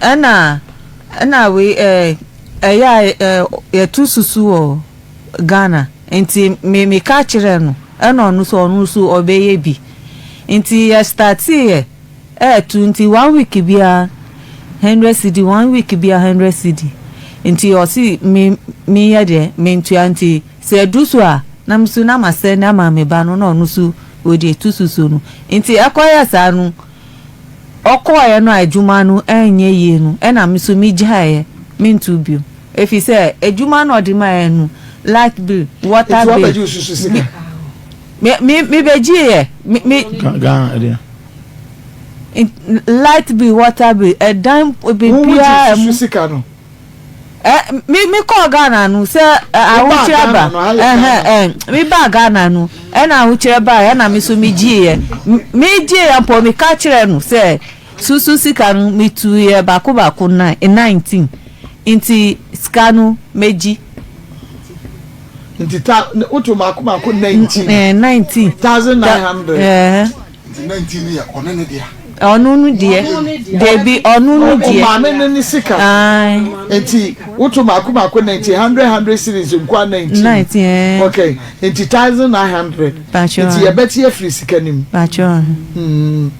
Ɛna ɛna wei ɛɛ ɛyɛ a ɛɛ yɛtu susu wɔ Ghana nti me meka kyerɛ no ɛna ɔno nso ɔno nso ɔbɛyɛ bi nti yɛ startee yɛ. Ɛɛtu nti one week biara hundred cedi one week biara hundred cedi nti ɔse me menyɛ deɛ mentua nti sɛ ɛduru so a na me so na ma send ama me ba no na ɔno so ɔde etu susu no nti ɛkɔyɛ saa no ɔkɔɔɛ no a adwuma no ɛnyɛ yie no ɛna me so me gyaeɛ mentu bio ɛfiri sɛ adwuma no ɔde maeɛ no light bill water Nti bill wabɛgye wo susu sika? Me me me bɛgyeeɛ me me. Ghana ɛdeɛ. Light bill water bill ɛdan biribiara ɛmu. Wo sika no. Ɛ me me kɔɔ Ghana no sɛ ahokyerɛ ba ɛhɛn ɛ me baa Ghana no ɛna ahokyerɛ ba ɛna me so me gyeeɛ me gyeeɛ mpo me ka kyerɛ no sɛ susu sika no me tuiɛ baako baako 19 nti sika no mɛgyi. Nti ta wotu mako mako 19. Ɛɛ 19. 1900. Ɛɛ. Nti 19 yɛ ɔne ne dea. Ɔno no deɛ. Debi ɔno no deɛ. Ɔmaame no ne sika. Ae. Nti wotu mako mako 19 hundred hundred series nkoa 19. 19 ɛɛ. Okay nti 1900. Pacho. Nti yɛbɛte afiri sika no mu. Pacho. Mm.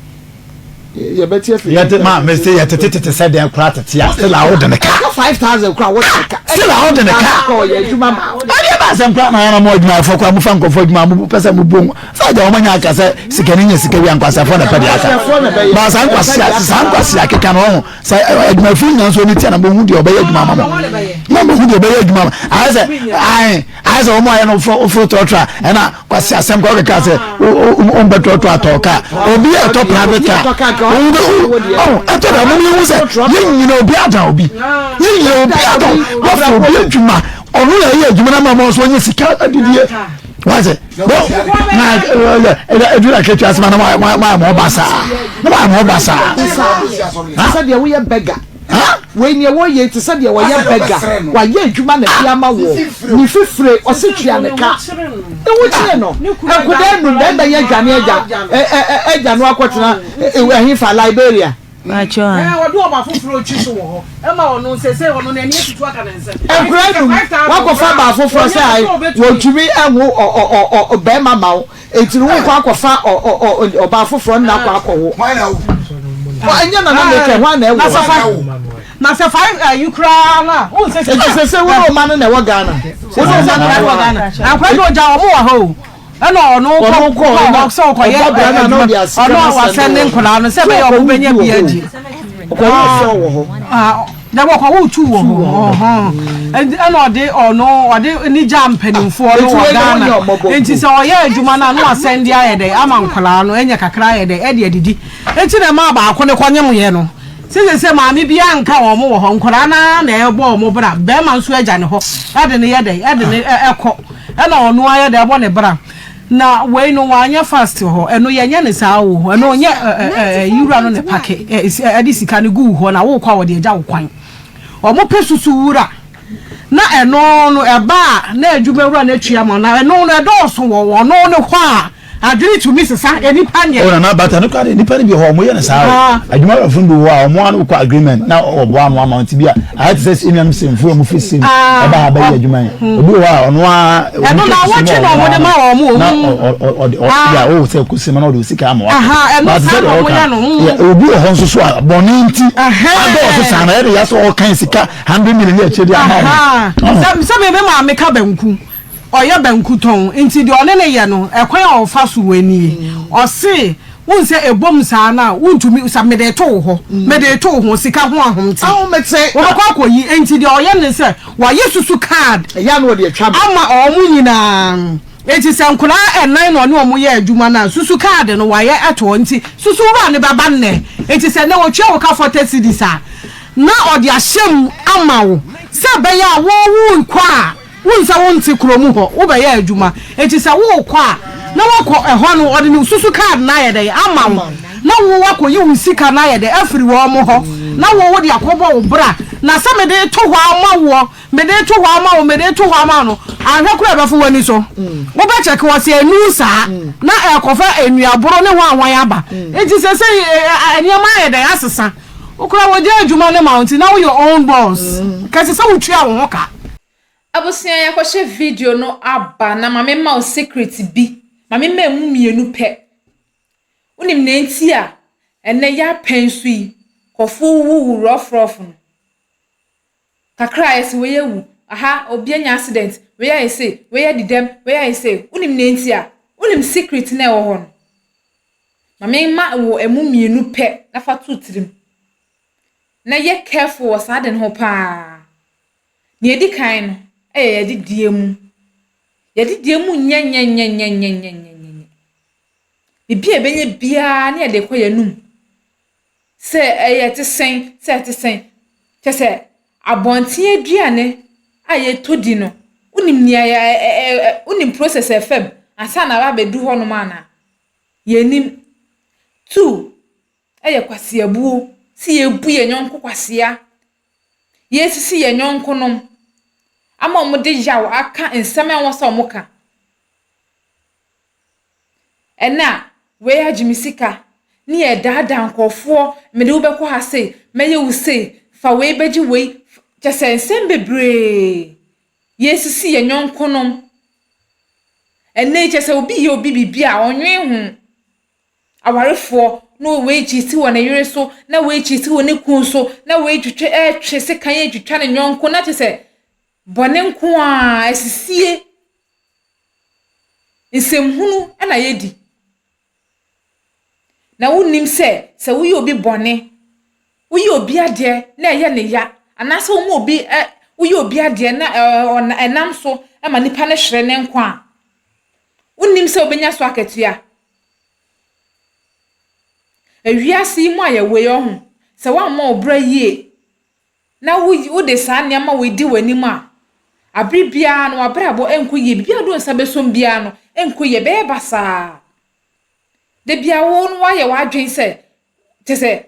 Yɛbɛte afiri. Yɛte ma mese yɛtete tete sɛ deɛ koraa tete a still a wode ne ka. Ɛka 5000 koraa wode ne ka. Still a wode ne ka. Ɔyɛ adwuma ma. Ɛdeɛ ba asɛm koraa na yɛn mo adwumayɛfoɔ koraa mofa nkurɔfoɔ adwuma mo pɛ sɛ mo bu sɛ agya wɔn anya aka sɛ sikani nyɛ sika wi ankwaseafoɔ na ɛpɛ deɛ aka. Ba saa nkwasea saa nkwasea keka no ɔho sɛ adwumayɛfoɔ nyinaa nso ani tia na mohu deɛ ɔbɛyɛ adwuma ama mo. Na mohu deɛ ɔbɛyɛ adwuma ama ayɛ sɛ ayɛ ayɛ sɛ wɔn ayɛ no foro trɔtrɔ a ɛna Kwasi asɛm kɔ keka sɛ wombɛ trɔtrɔ atɔ kaa obi a ɛtɔ private car ɛtɔ da mom yɛhu sɛ yɛnyina obi ada obi yɛnyina obi ada wɔfa obi adwuma ɔno na ɛyɛ adwuma no ma ma ɔso ɔnyɛ sika adidie wase na ɛduru akatua asɛm na mayɛ ma ɔba saa na mayɛ ma ɔba saa sɛdeɛ woyɛ bɛga Wei neɛ wɔyɛ te sɛ deɛ wɔyɛ bɛga wayɛ adwuma na ɛde ama wɔ ne fifire ɔse tua ne ka ne ho kyere no nkodaa num bɛn bɛyɛ adwane agya agya no akɔtena ɛhefa Liberia. Nkwadaa num wakɔfa baa foforɔ sɛ ae wɔntumi nwo bɛrima ma wo Enti no wokɔ akɔfa ɔbaa foforɔ nna akɔ akɔwo. Ɛnyɛ nana mekɛ hwan na ɛwɔ. Na sɛ fa ayi koraa na wo nsɛ sɛ. Enti sɛ sɛ wo ne ɔma no na ɛwɔ Ghana. Wo ne ɔma no na ɛwɔ Ghana. Na akora de ɔgya wɔn wɔ hɔ o. Ɛna ɔno kɔ kɔ sɛ ɔkɔyɛ adwuma ɔno a wasɛn ne nkwadaa no sɛ ɛbɛyɛ ɔmo bɛnya bi adi. Ɔkɔwo fɔ wɔ hɔ. Na wɔkɔwoo tu wɔ hɔ ɛna ɔde ɔno ɔde ne gya mpanimfoɔ no wɔ Ghana nti sɛ ɔyɛ adwuma no a na wasɛn de ayɛ dɛ ama nkwadaa no ɛnyɛ kakra ayɛ dɛ ɛde adidi nti na ɛmaa baako no kɔnyem yɛ no sɛ sɛ maame bi anka wɔn wɔ hɔ nkwadaa no ara na ɛbɔ wɔn bra bɛrima nso agya ne hɔ ɛde ne yɛ dɛ ɛde ne ɛkɔ ɛna ɔno ayɛ dɛ ɛbɔ ne bra. Na wei no wanyɛ fast wɔ hɔ ɛno yɛnyɛ no saa o ɛno nyɛ ɛ ɛ wura no na pake ɛ ɛde sika no gu hɔ na wokɔ a wɔde agya wo kwan wɔn pɛ susu wura na ɛno no ɛba a na adwuma wura no atua ma na ɛno no ɛdɔɔso wɔ wɔn no hɔ a adwene tumi sesa nipa nyɛ. O nana bata no kora de nipa no bi hɔ wɔn yɛ no saa o adwuma wurafo no bi wɔ hɔ a wɔn ano kɔ agreement na wɔboa ano ama wɔn ti bi a ayɛ te sɛ enuanom sɛmfo a wɔn fi sim ɛba ha bɛyɛ adwuma yi. Obi wɔ hɔ a ɔno ara ɛno na wɔtwe na wɔde ma wɔn o. Na ɔde ɔde a ɔwɔ sɛ kɔsi ma na ɔde osika ama wa. Ɛno saa na wɔn yɛ no. Obi wɔ hɔ nso so a bɔnne nti adɔɔso saa na ɛde yasɛ ɔkan sika hundred million ne akyire de ama wɔn. Sɛ sɛ mi maame ka banku ɔyɛ banku tɔn nti deɛ ɔne ne yɛ no ɛkwan a ɔfa so wɔ nie ɔse. Wohu sɛ ɛbom saa no a, wontumi, sɛ mede reto wo hɔ, mede reto wo ho, sika ho ahomte. Ahomete. Wɔbɛkɔ akɔyi, enti deɛ ɔyɛ ne sɛ, wayɛ susu card. Ɛyɛ a na wɔde atwa me. Ama wɔn nyinaa. Enti sɛ nkwadaa ɛnan na ɔne wɔn yɛ adwuma no a, susu kaade no wayɛ ato hɔ nti susu wura no bɛba nnɛ. Enti sɛ nnɛ wɔtua wo ka forty cedis a, na ɔde ahyɛ mu ama wo sɛ ɛbɛyɛ a wo worekɔ a, wohu sɛ wonte kurom hɔ, wobɛyɛ adwuma. Enti sɛ worekɔ a, na woakɔ ɛhɔ no, ɔde ne susu kaade no ayɛ dɛn ama wo, na wo woakɔyi wo sika no ayɛ dɛn afiri wɔn hɔ, na wo wode akɔbɔ wo bra. Na sɛ mede reto hɔ ama woɔ, Mede reto hɔ ama wo, mede reto hɔ ama wo no, anhwɛ koraa ɛbɛfo w'ani so. Wobɛkyɛke wɔ sɛ ɛnuu saa na ɛrekɔfa nnuaboro ne hwanhwan aba. Nti seesei nneɛma ayɛ dɛn asesa. Wo koraa wɔgyae adwuma no ma wo nti na woyɛ own boss. Nka ɛsɛ sɛ wotua wo ho ka. Abusua yɛakɔhyɛ video no aba na ma memma wo secret bi, ma memma ɛmu mmienu pɛ. Wonim nea nti a ɛnnɛ yɛapɛn so yi nkurɔfoɔ wuwu rough rough no? Kakra a yɛse wei awu, aha obi anya accident, wei ayɛ sei, wei adi dɛm, wei ayɛ sei. Wonim nea nti a? Wonim secret no a ɛwɔ hɔ no? Ma memma wo ɛmu mmienu pɛ na fa to tirim. Na yɛ careful wɔ saa ade no ho paa. Nea ɛdi kan no yɛ yɛadidie mu. Yɛadidie mu nyɛnyɛnyɛnyɛnyɛnyɛnyɛ. Biribi a yɛbɛnya biara ne yɛde kɔ yɛn anum. Sɛ ɛyɛ te sɛn, sɛ ɛte sɛn. Kyerɛ sɛ, abɔnten aduane a yɛtɔ di no, wonim nea ɛ ɛ ɛ wonim process a ɛfa mu ansa na aba abɛdu hɔnom anaa? Yɛnnim. Two, ɛyɛ kwaseabuo, sɛ yɛbu yɛn yɔnko kwasea, yɛresisi yɛn yɔnkonom ama wɔde yaw aka nsɛm a ɛwɔ sɛ wɔka. Ɛnnɛ a, wei agye me sika, ne yɛredaadaa nkurɔfoɔ, mede wo bɛkɔ ha sei, mɛyɛ wo sei, fa wei bɛgye wei, kyerɛ sɛ nsɛm bebree. Yɛresisi yɛn yɔnkonom. Ɛnnɛ yi kyerɛ sɛ obi reyɛ obi biribi a, ɔnnwen ho. Awarefoɔ, na wei kyiiti wɔ ne yere so, na wei kyiiti wɔ ne kunu so, na wei twitwa ɛretwe sekan retwitwa ne yɔnko, na kyerɛ sɛ bɔne nko ara, asisie. Nsɛmhunu na yɛdi. Na wonnim sɛ, sɛ woyɛ obi bɔne, woyɛ obi adeɛ na ɛyɛ no ya, anaasɛ woma obi ɛ woyɛ obi adeɛ na ɛ ɛnam so ma nipa no hwere ne nkwa a, wonnim sɛ wobɛnya so akatua. Ewiase yi mu a yɛwɔ yi, ɔho, sɛ woammɔ wo bra yie na wode saa nneɛma wei di w'anim a, bere biara no w'abrabɔ nkɔ yie. Biribi a wode wo nsa bɛsɔ mu biara no nkɔ yie, ɛbɛyɛ basaa. Da biara wo no woayɛ w'adwene sɛ, kyerɛ sɛ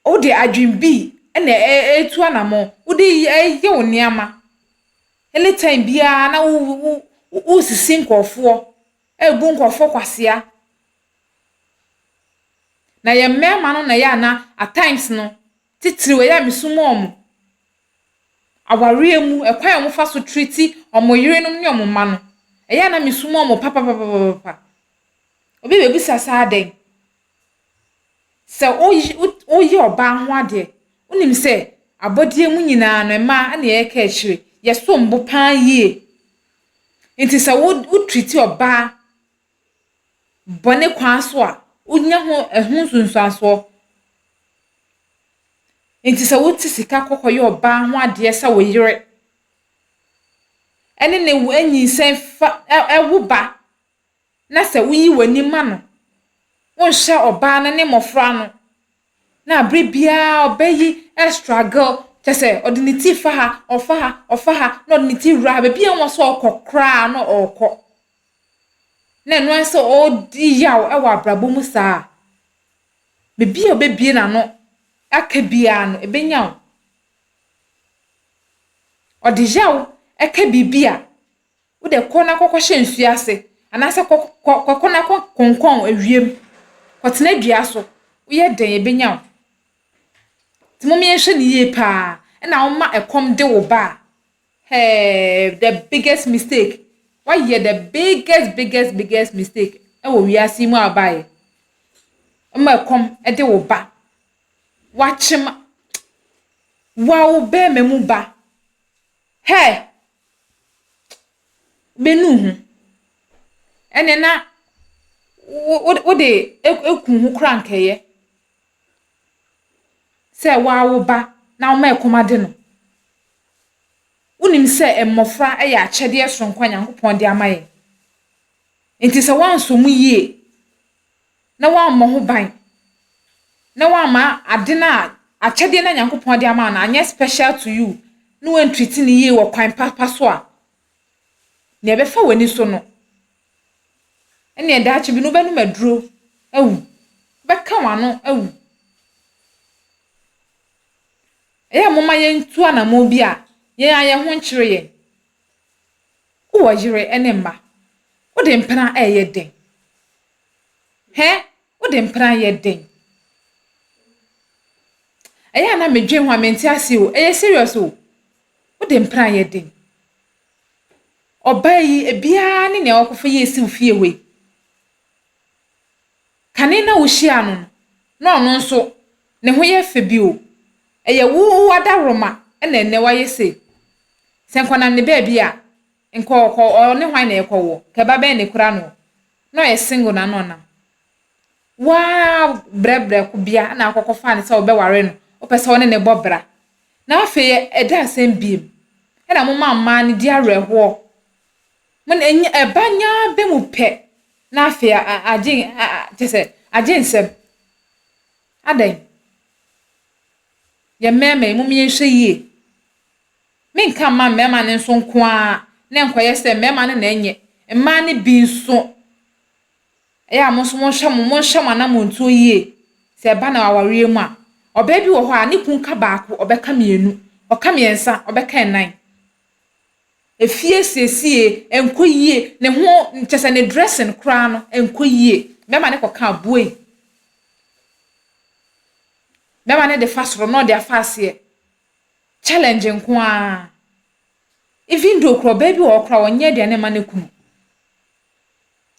wode adwene bi na ɛretu anammɔn, wode reyɛ wo nneɛma. Anytime biara na wo wo wosisi nkurɔfoɔ, ɛrebu nkurɔfoɔ kwasea. Na yɛn mmarima no na ɛyɛ a na at times no, Titiriw, ɛyɛ a misu ma wɔn. Awareɛ mu, ɛkwan a wɔfa so treati wɔn yerenom ne wɔn mma no, ɛyɛ a na misu ma wɔn papapapapa. Obi bebisa sɛ adɛn? Sɛ woyɛ ɔbaa ho adeɛ, wonim sɛ abɔdeɛ mu nyinaa no, mmaa na yɛka akyire. Yɛsom bo paa yie. Nti sɛ wo treati ɔbaa bɔne kwan so a, wonya ho ɛho nsunsuansoɔ. Nti sɛ wote sika kɔ kɔyɛ ɔbaa ho adeɛ sɛ wo yere ɛne ne anyinsɛn fa ɛwo ba na sɛ woyi w'ani ma no, wonhyɛ ɔbaa no ne mmɔfra no na bere biara ɔbɛ yi struggle kyɛ sɛ ɔde ne ti fa ha, ɔfa ha, ɔfa ha na ɔde ne ti wura ha, baabi a ɛnwɔ sɛ ɔkɔ koraa na ɔrekɔ. Na ɛno ara sɛ ɔredi yaw wɔ abrabɔ mu saa a, baabi a ɔbɛbue n'ano aka biara no, ɛbɛnya wo. Ɔde yaw ka biribi a, wo deɛ kɔ na kɔkɔhyɛ nsuo ase anaasɛ kɔ kɔ kɔ na kɔkonkɔn ewiem, kɔtena dua so, woyɛ dɛn ɛbɛnya wo. Nti mom yɛnhwɛ no yie paa, ɛna woma ɛkɔm de wo ba a, Hey, the biggest mistake. Wayɛ the biggest, biggest, biggest mistake ɛwɔ wiase yi mu a ɔbaeɛ. Mma ɛkɔm ɛde wo ba. Wakyem wa wo bɛrima mu ba. Hey, bɛnu ho. Ɛnɛ na wode eku ho kora nkɛyɛ. Sɛ waa wo ba na woma ɛkɔm ade no. Wonim sɛ mmɔfra yɛ akyɛdeɛ soronko a Nyankopɔn de ama yɛn. Enti sɛ woansɔ mu yie na woammɔ ho ban na woamma ade no a akyɛdeɛ no a Nyankopɔn de ama wo no anyɛ special to you na woantreat no yie wɔ kwan papa so a, nea ɛbɛfa w'ani so no, ɛnneɛ daakye bi no wobɛnom aduro awu. Wobɛka w'ano awu. Ɛyɛ a momma yɛntu anammɔn bi a yɛn ara yɛn ho nkyere yɛn. Wowɔ yere ne mma. Wode mpena reyɛ dɛn? Hɛ? Wode mpena yɛ dɛn? Ɛyɛ a na medwen ho a mente aseɛ o. Ɛyɛ serious o. Wode mpena yɛ dɛn? Ɔbaa yi, ebiara ne nea wakɔfa yi esi wo fie hɔ yi. Kane na wohyiaa no no, na ɔno nso ne ho yɛ fɛ bi o. Ɛyɛ wo adaworoma na ɛnnɛ wayɛ sei. Sɛ nkɔnam ne baabi a, nka ɔkɔ ɔne hwan na ɛkɔwɔ? Nka ɛba bɛn na ekura no? Na ɔyɛ single na na ɔnam. Wo ara brɛbrɛ ko bia na akɔkɔfaa no sɛ wobɛware no, wopɛ sɛ wo ne no bɔ bra. Na afei ɛda asɛm biem. Ɛna moma mmaa no di awerɛhoɔ. Mo na ɛnya ɛba nyaa bɛ mu pɛ na afei agye kyerɛ sɛ agye nsam. Adɛn? Yɛ mmarima yi, mom yɛnhwɛ yie. Menka mma mmarima no nso nko ara na ɛnkɔyɛ sɛ mmarima no na ɛnyɛ. Mmaa no bi nso, ɛyɛ a mo nso monhwɛ mo monhwɛ mo anammɔntuo yie sɛ ɛba no awareɛ mu a. Ɔbaa bi wɔ hɔ a, ne kunu ka baako, ɔbɛka mmienu, ɔka mmiɛnsa, ɔbɛka nnan. Efie siesie ɛnkɔ yie, ne ho kyerɛ sɛ ne dressing koraa no ɛnkɔ yie. Bɛrima no kɔka a, buei. Bɛrima no de fa soro na ɔde afa aseɛ. Challenge nko ara. Even though koraa ɔbaa bi wɔ hɔ koraa a ɔnyɛ aduane mma ne kunu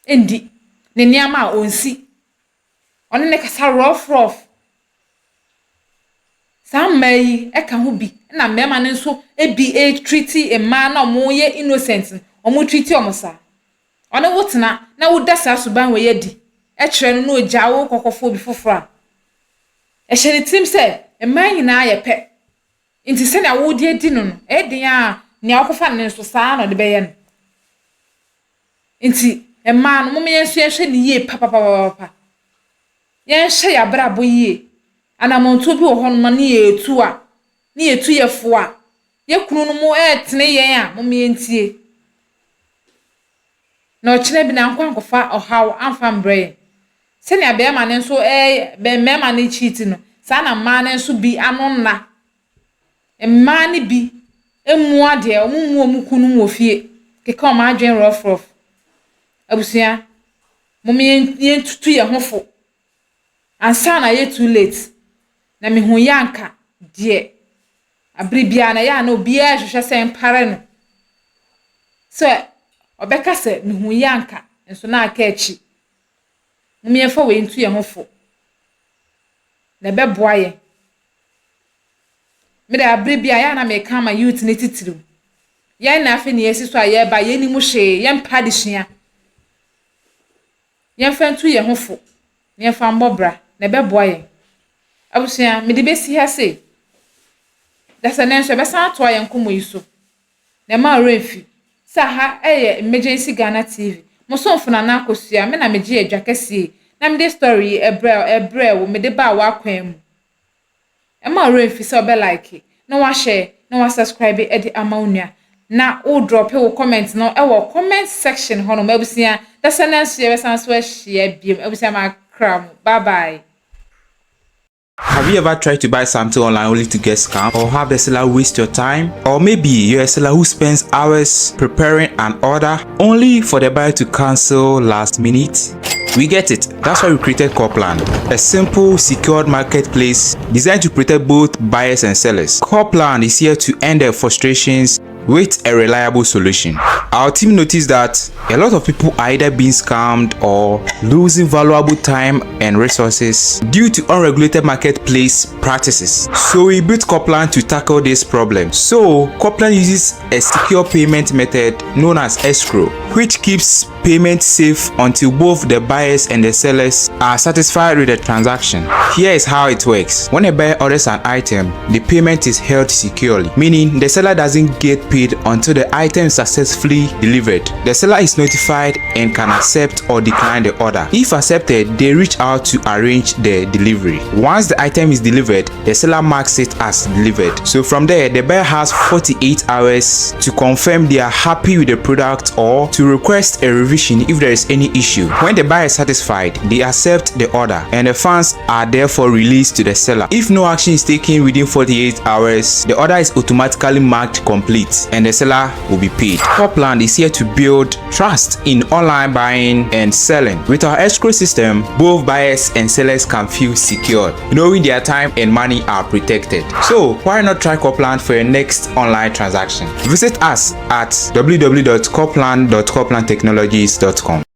ndi. Ne nneɛma a ɔnsi. Ɔne no kasa rough rough. Saa mmaa yi ka ho bi na mmarima no nso bi retreat mmaa no a wɔyɛ innocent no, wɔtreat wɔn saa. Ɔne wo tena na woda saa suban wei adi kyerɛ no na ogyaa wo kɔkɔfa obi foforɔ a, ɛhyɛ ne tirim sɛ mmaa nyinaa yɛ pɛ. Nti sɛnea wode adi no no, ɛyɛ den ara nea wokɔfa no no nso saa ara na ɔde bɛyɛ no. Nti mmaa no, momma yɛn nso yɛnhwɛ no yie papapapapa. Yɛnhwɛ yɛn abrabɔ yie. Anammɔntuo bi wɔ hɔnom a ne yɛretu a, ne yɛtu yɛ fo a, yɛn kununom retene yɛn a, momma yɛntie. Na ɔkyena bi no ankɔ ankɔfa ɔhaw amfa ambrɛ yɛn. Sɛnea bɛrima no nso ɛɛ mmarima no cheat no, saa na mmaa no nso bi ano nna. Mmaa no bi mmu adeɛ, wɔmmu wɔn kununom wɔ fie, keka wɔn adwene rough rough. Abusua, momma yɛntutu yɛn ho fo ansa na ayɛ too late. Na mehu yɛ anka deɛ abere biara na ɛyɛ a na obiara rehwehwɛ sɛ mpare no sɛ ɔbɛka sɛ mehu yɛ anka nso na aka akyi. Momma yɛmfa wei ntu yɛn ho fo na ɛbɛboa yɛn. Me de abere bi a ɛyɛ a na meka ama youth no titiriw. Yɛn na afei na yɛasi so a yɛreba yɛnnim hwee, yɛmpɛ adesua. Yɛmfa ntu yɛn ho fo na yɛmfa mmɔ bra na ɛbɛboa yɛn. Abusua, mede bɛsi ha sei. Da sɛ nnɛ nso yɛbɛsan atoa yɛn nkɔmmɔ yi so. Na mma wo werɛ mfi sɛ ha yɛ Emergency Ghana TV. Mo somfo Nana Akosua, me na megye adwa kɛseɛ yi na mede story yi brɛ brɛɛ wo, mede baa w'akwan mu. Mma wo werɛ mfi sɛ wobɛ like na wahyɛ na wa subscribe de ama wo nua na wo drop wo comment no wɔ comment section hɔnom. Abusua, da sɛ nnɛ nso yɛbɛsan so ahyia biom. Abusua makra mo. Bye bye. Have you ever tried to buy something online only to get scammed or have the seller waste your time? Or maybe you're a seller who spends hours preparing an order only for the buyer to cancel last minute? We get it. That's why we created Corplan, a simple, secured marketplace designed to protect both buyers and sellers. Corplan is here to end their frustrations with a reliable solution. Our team noticed that a lot of people are either being scammed or losing valuable time and resources due to unregulated marketplace practices. So we built Corplan to tackle this problem. So Corplan uses a secure payment method known as escrow, which keeps payment safe until both the buyers and the sellers are satisfied with the transaction. Here is how it works. When a buyer orders an item, the payment is held securely, meaning the seller doesn't get paid paid until the item is successfully delivered. The seller is notified and can accept or decline the order. If accepted, they reach out to arrange the delivery. Once the item is delivered, the seller marks it as delivered. So from there, the buyer has 48 hours to confirm they are happy with the product or to request a revision if there is any issue. When the buyer is satisfied, they accept the order and the funds are therefore released to the seller. If no action is taken within 48 hours, the order is automatically marked complete and the seller will be paid. Copland is here to build trust in online buying and selling. With our escrow system, both buyers and sellers can feel secured, knowing their time and money are protected. So, why not try Copland for your next online transaction? Visit us at www.copland.coplandtechnologies.com.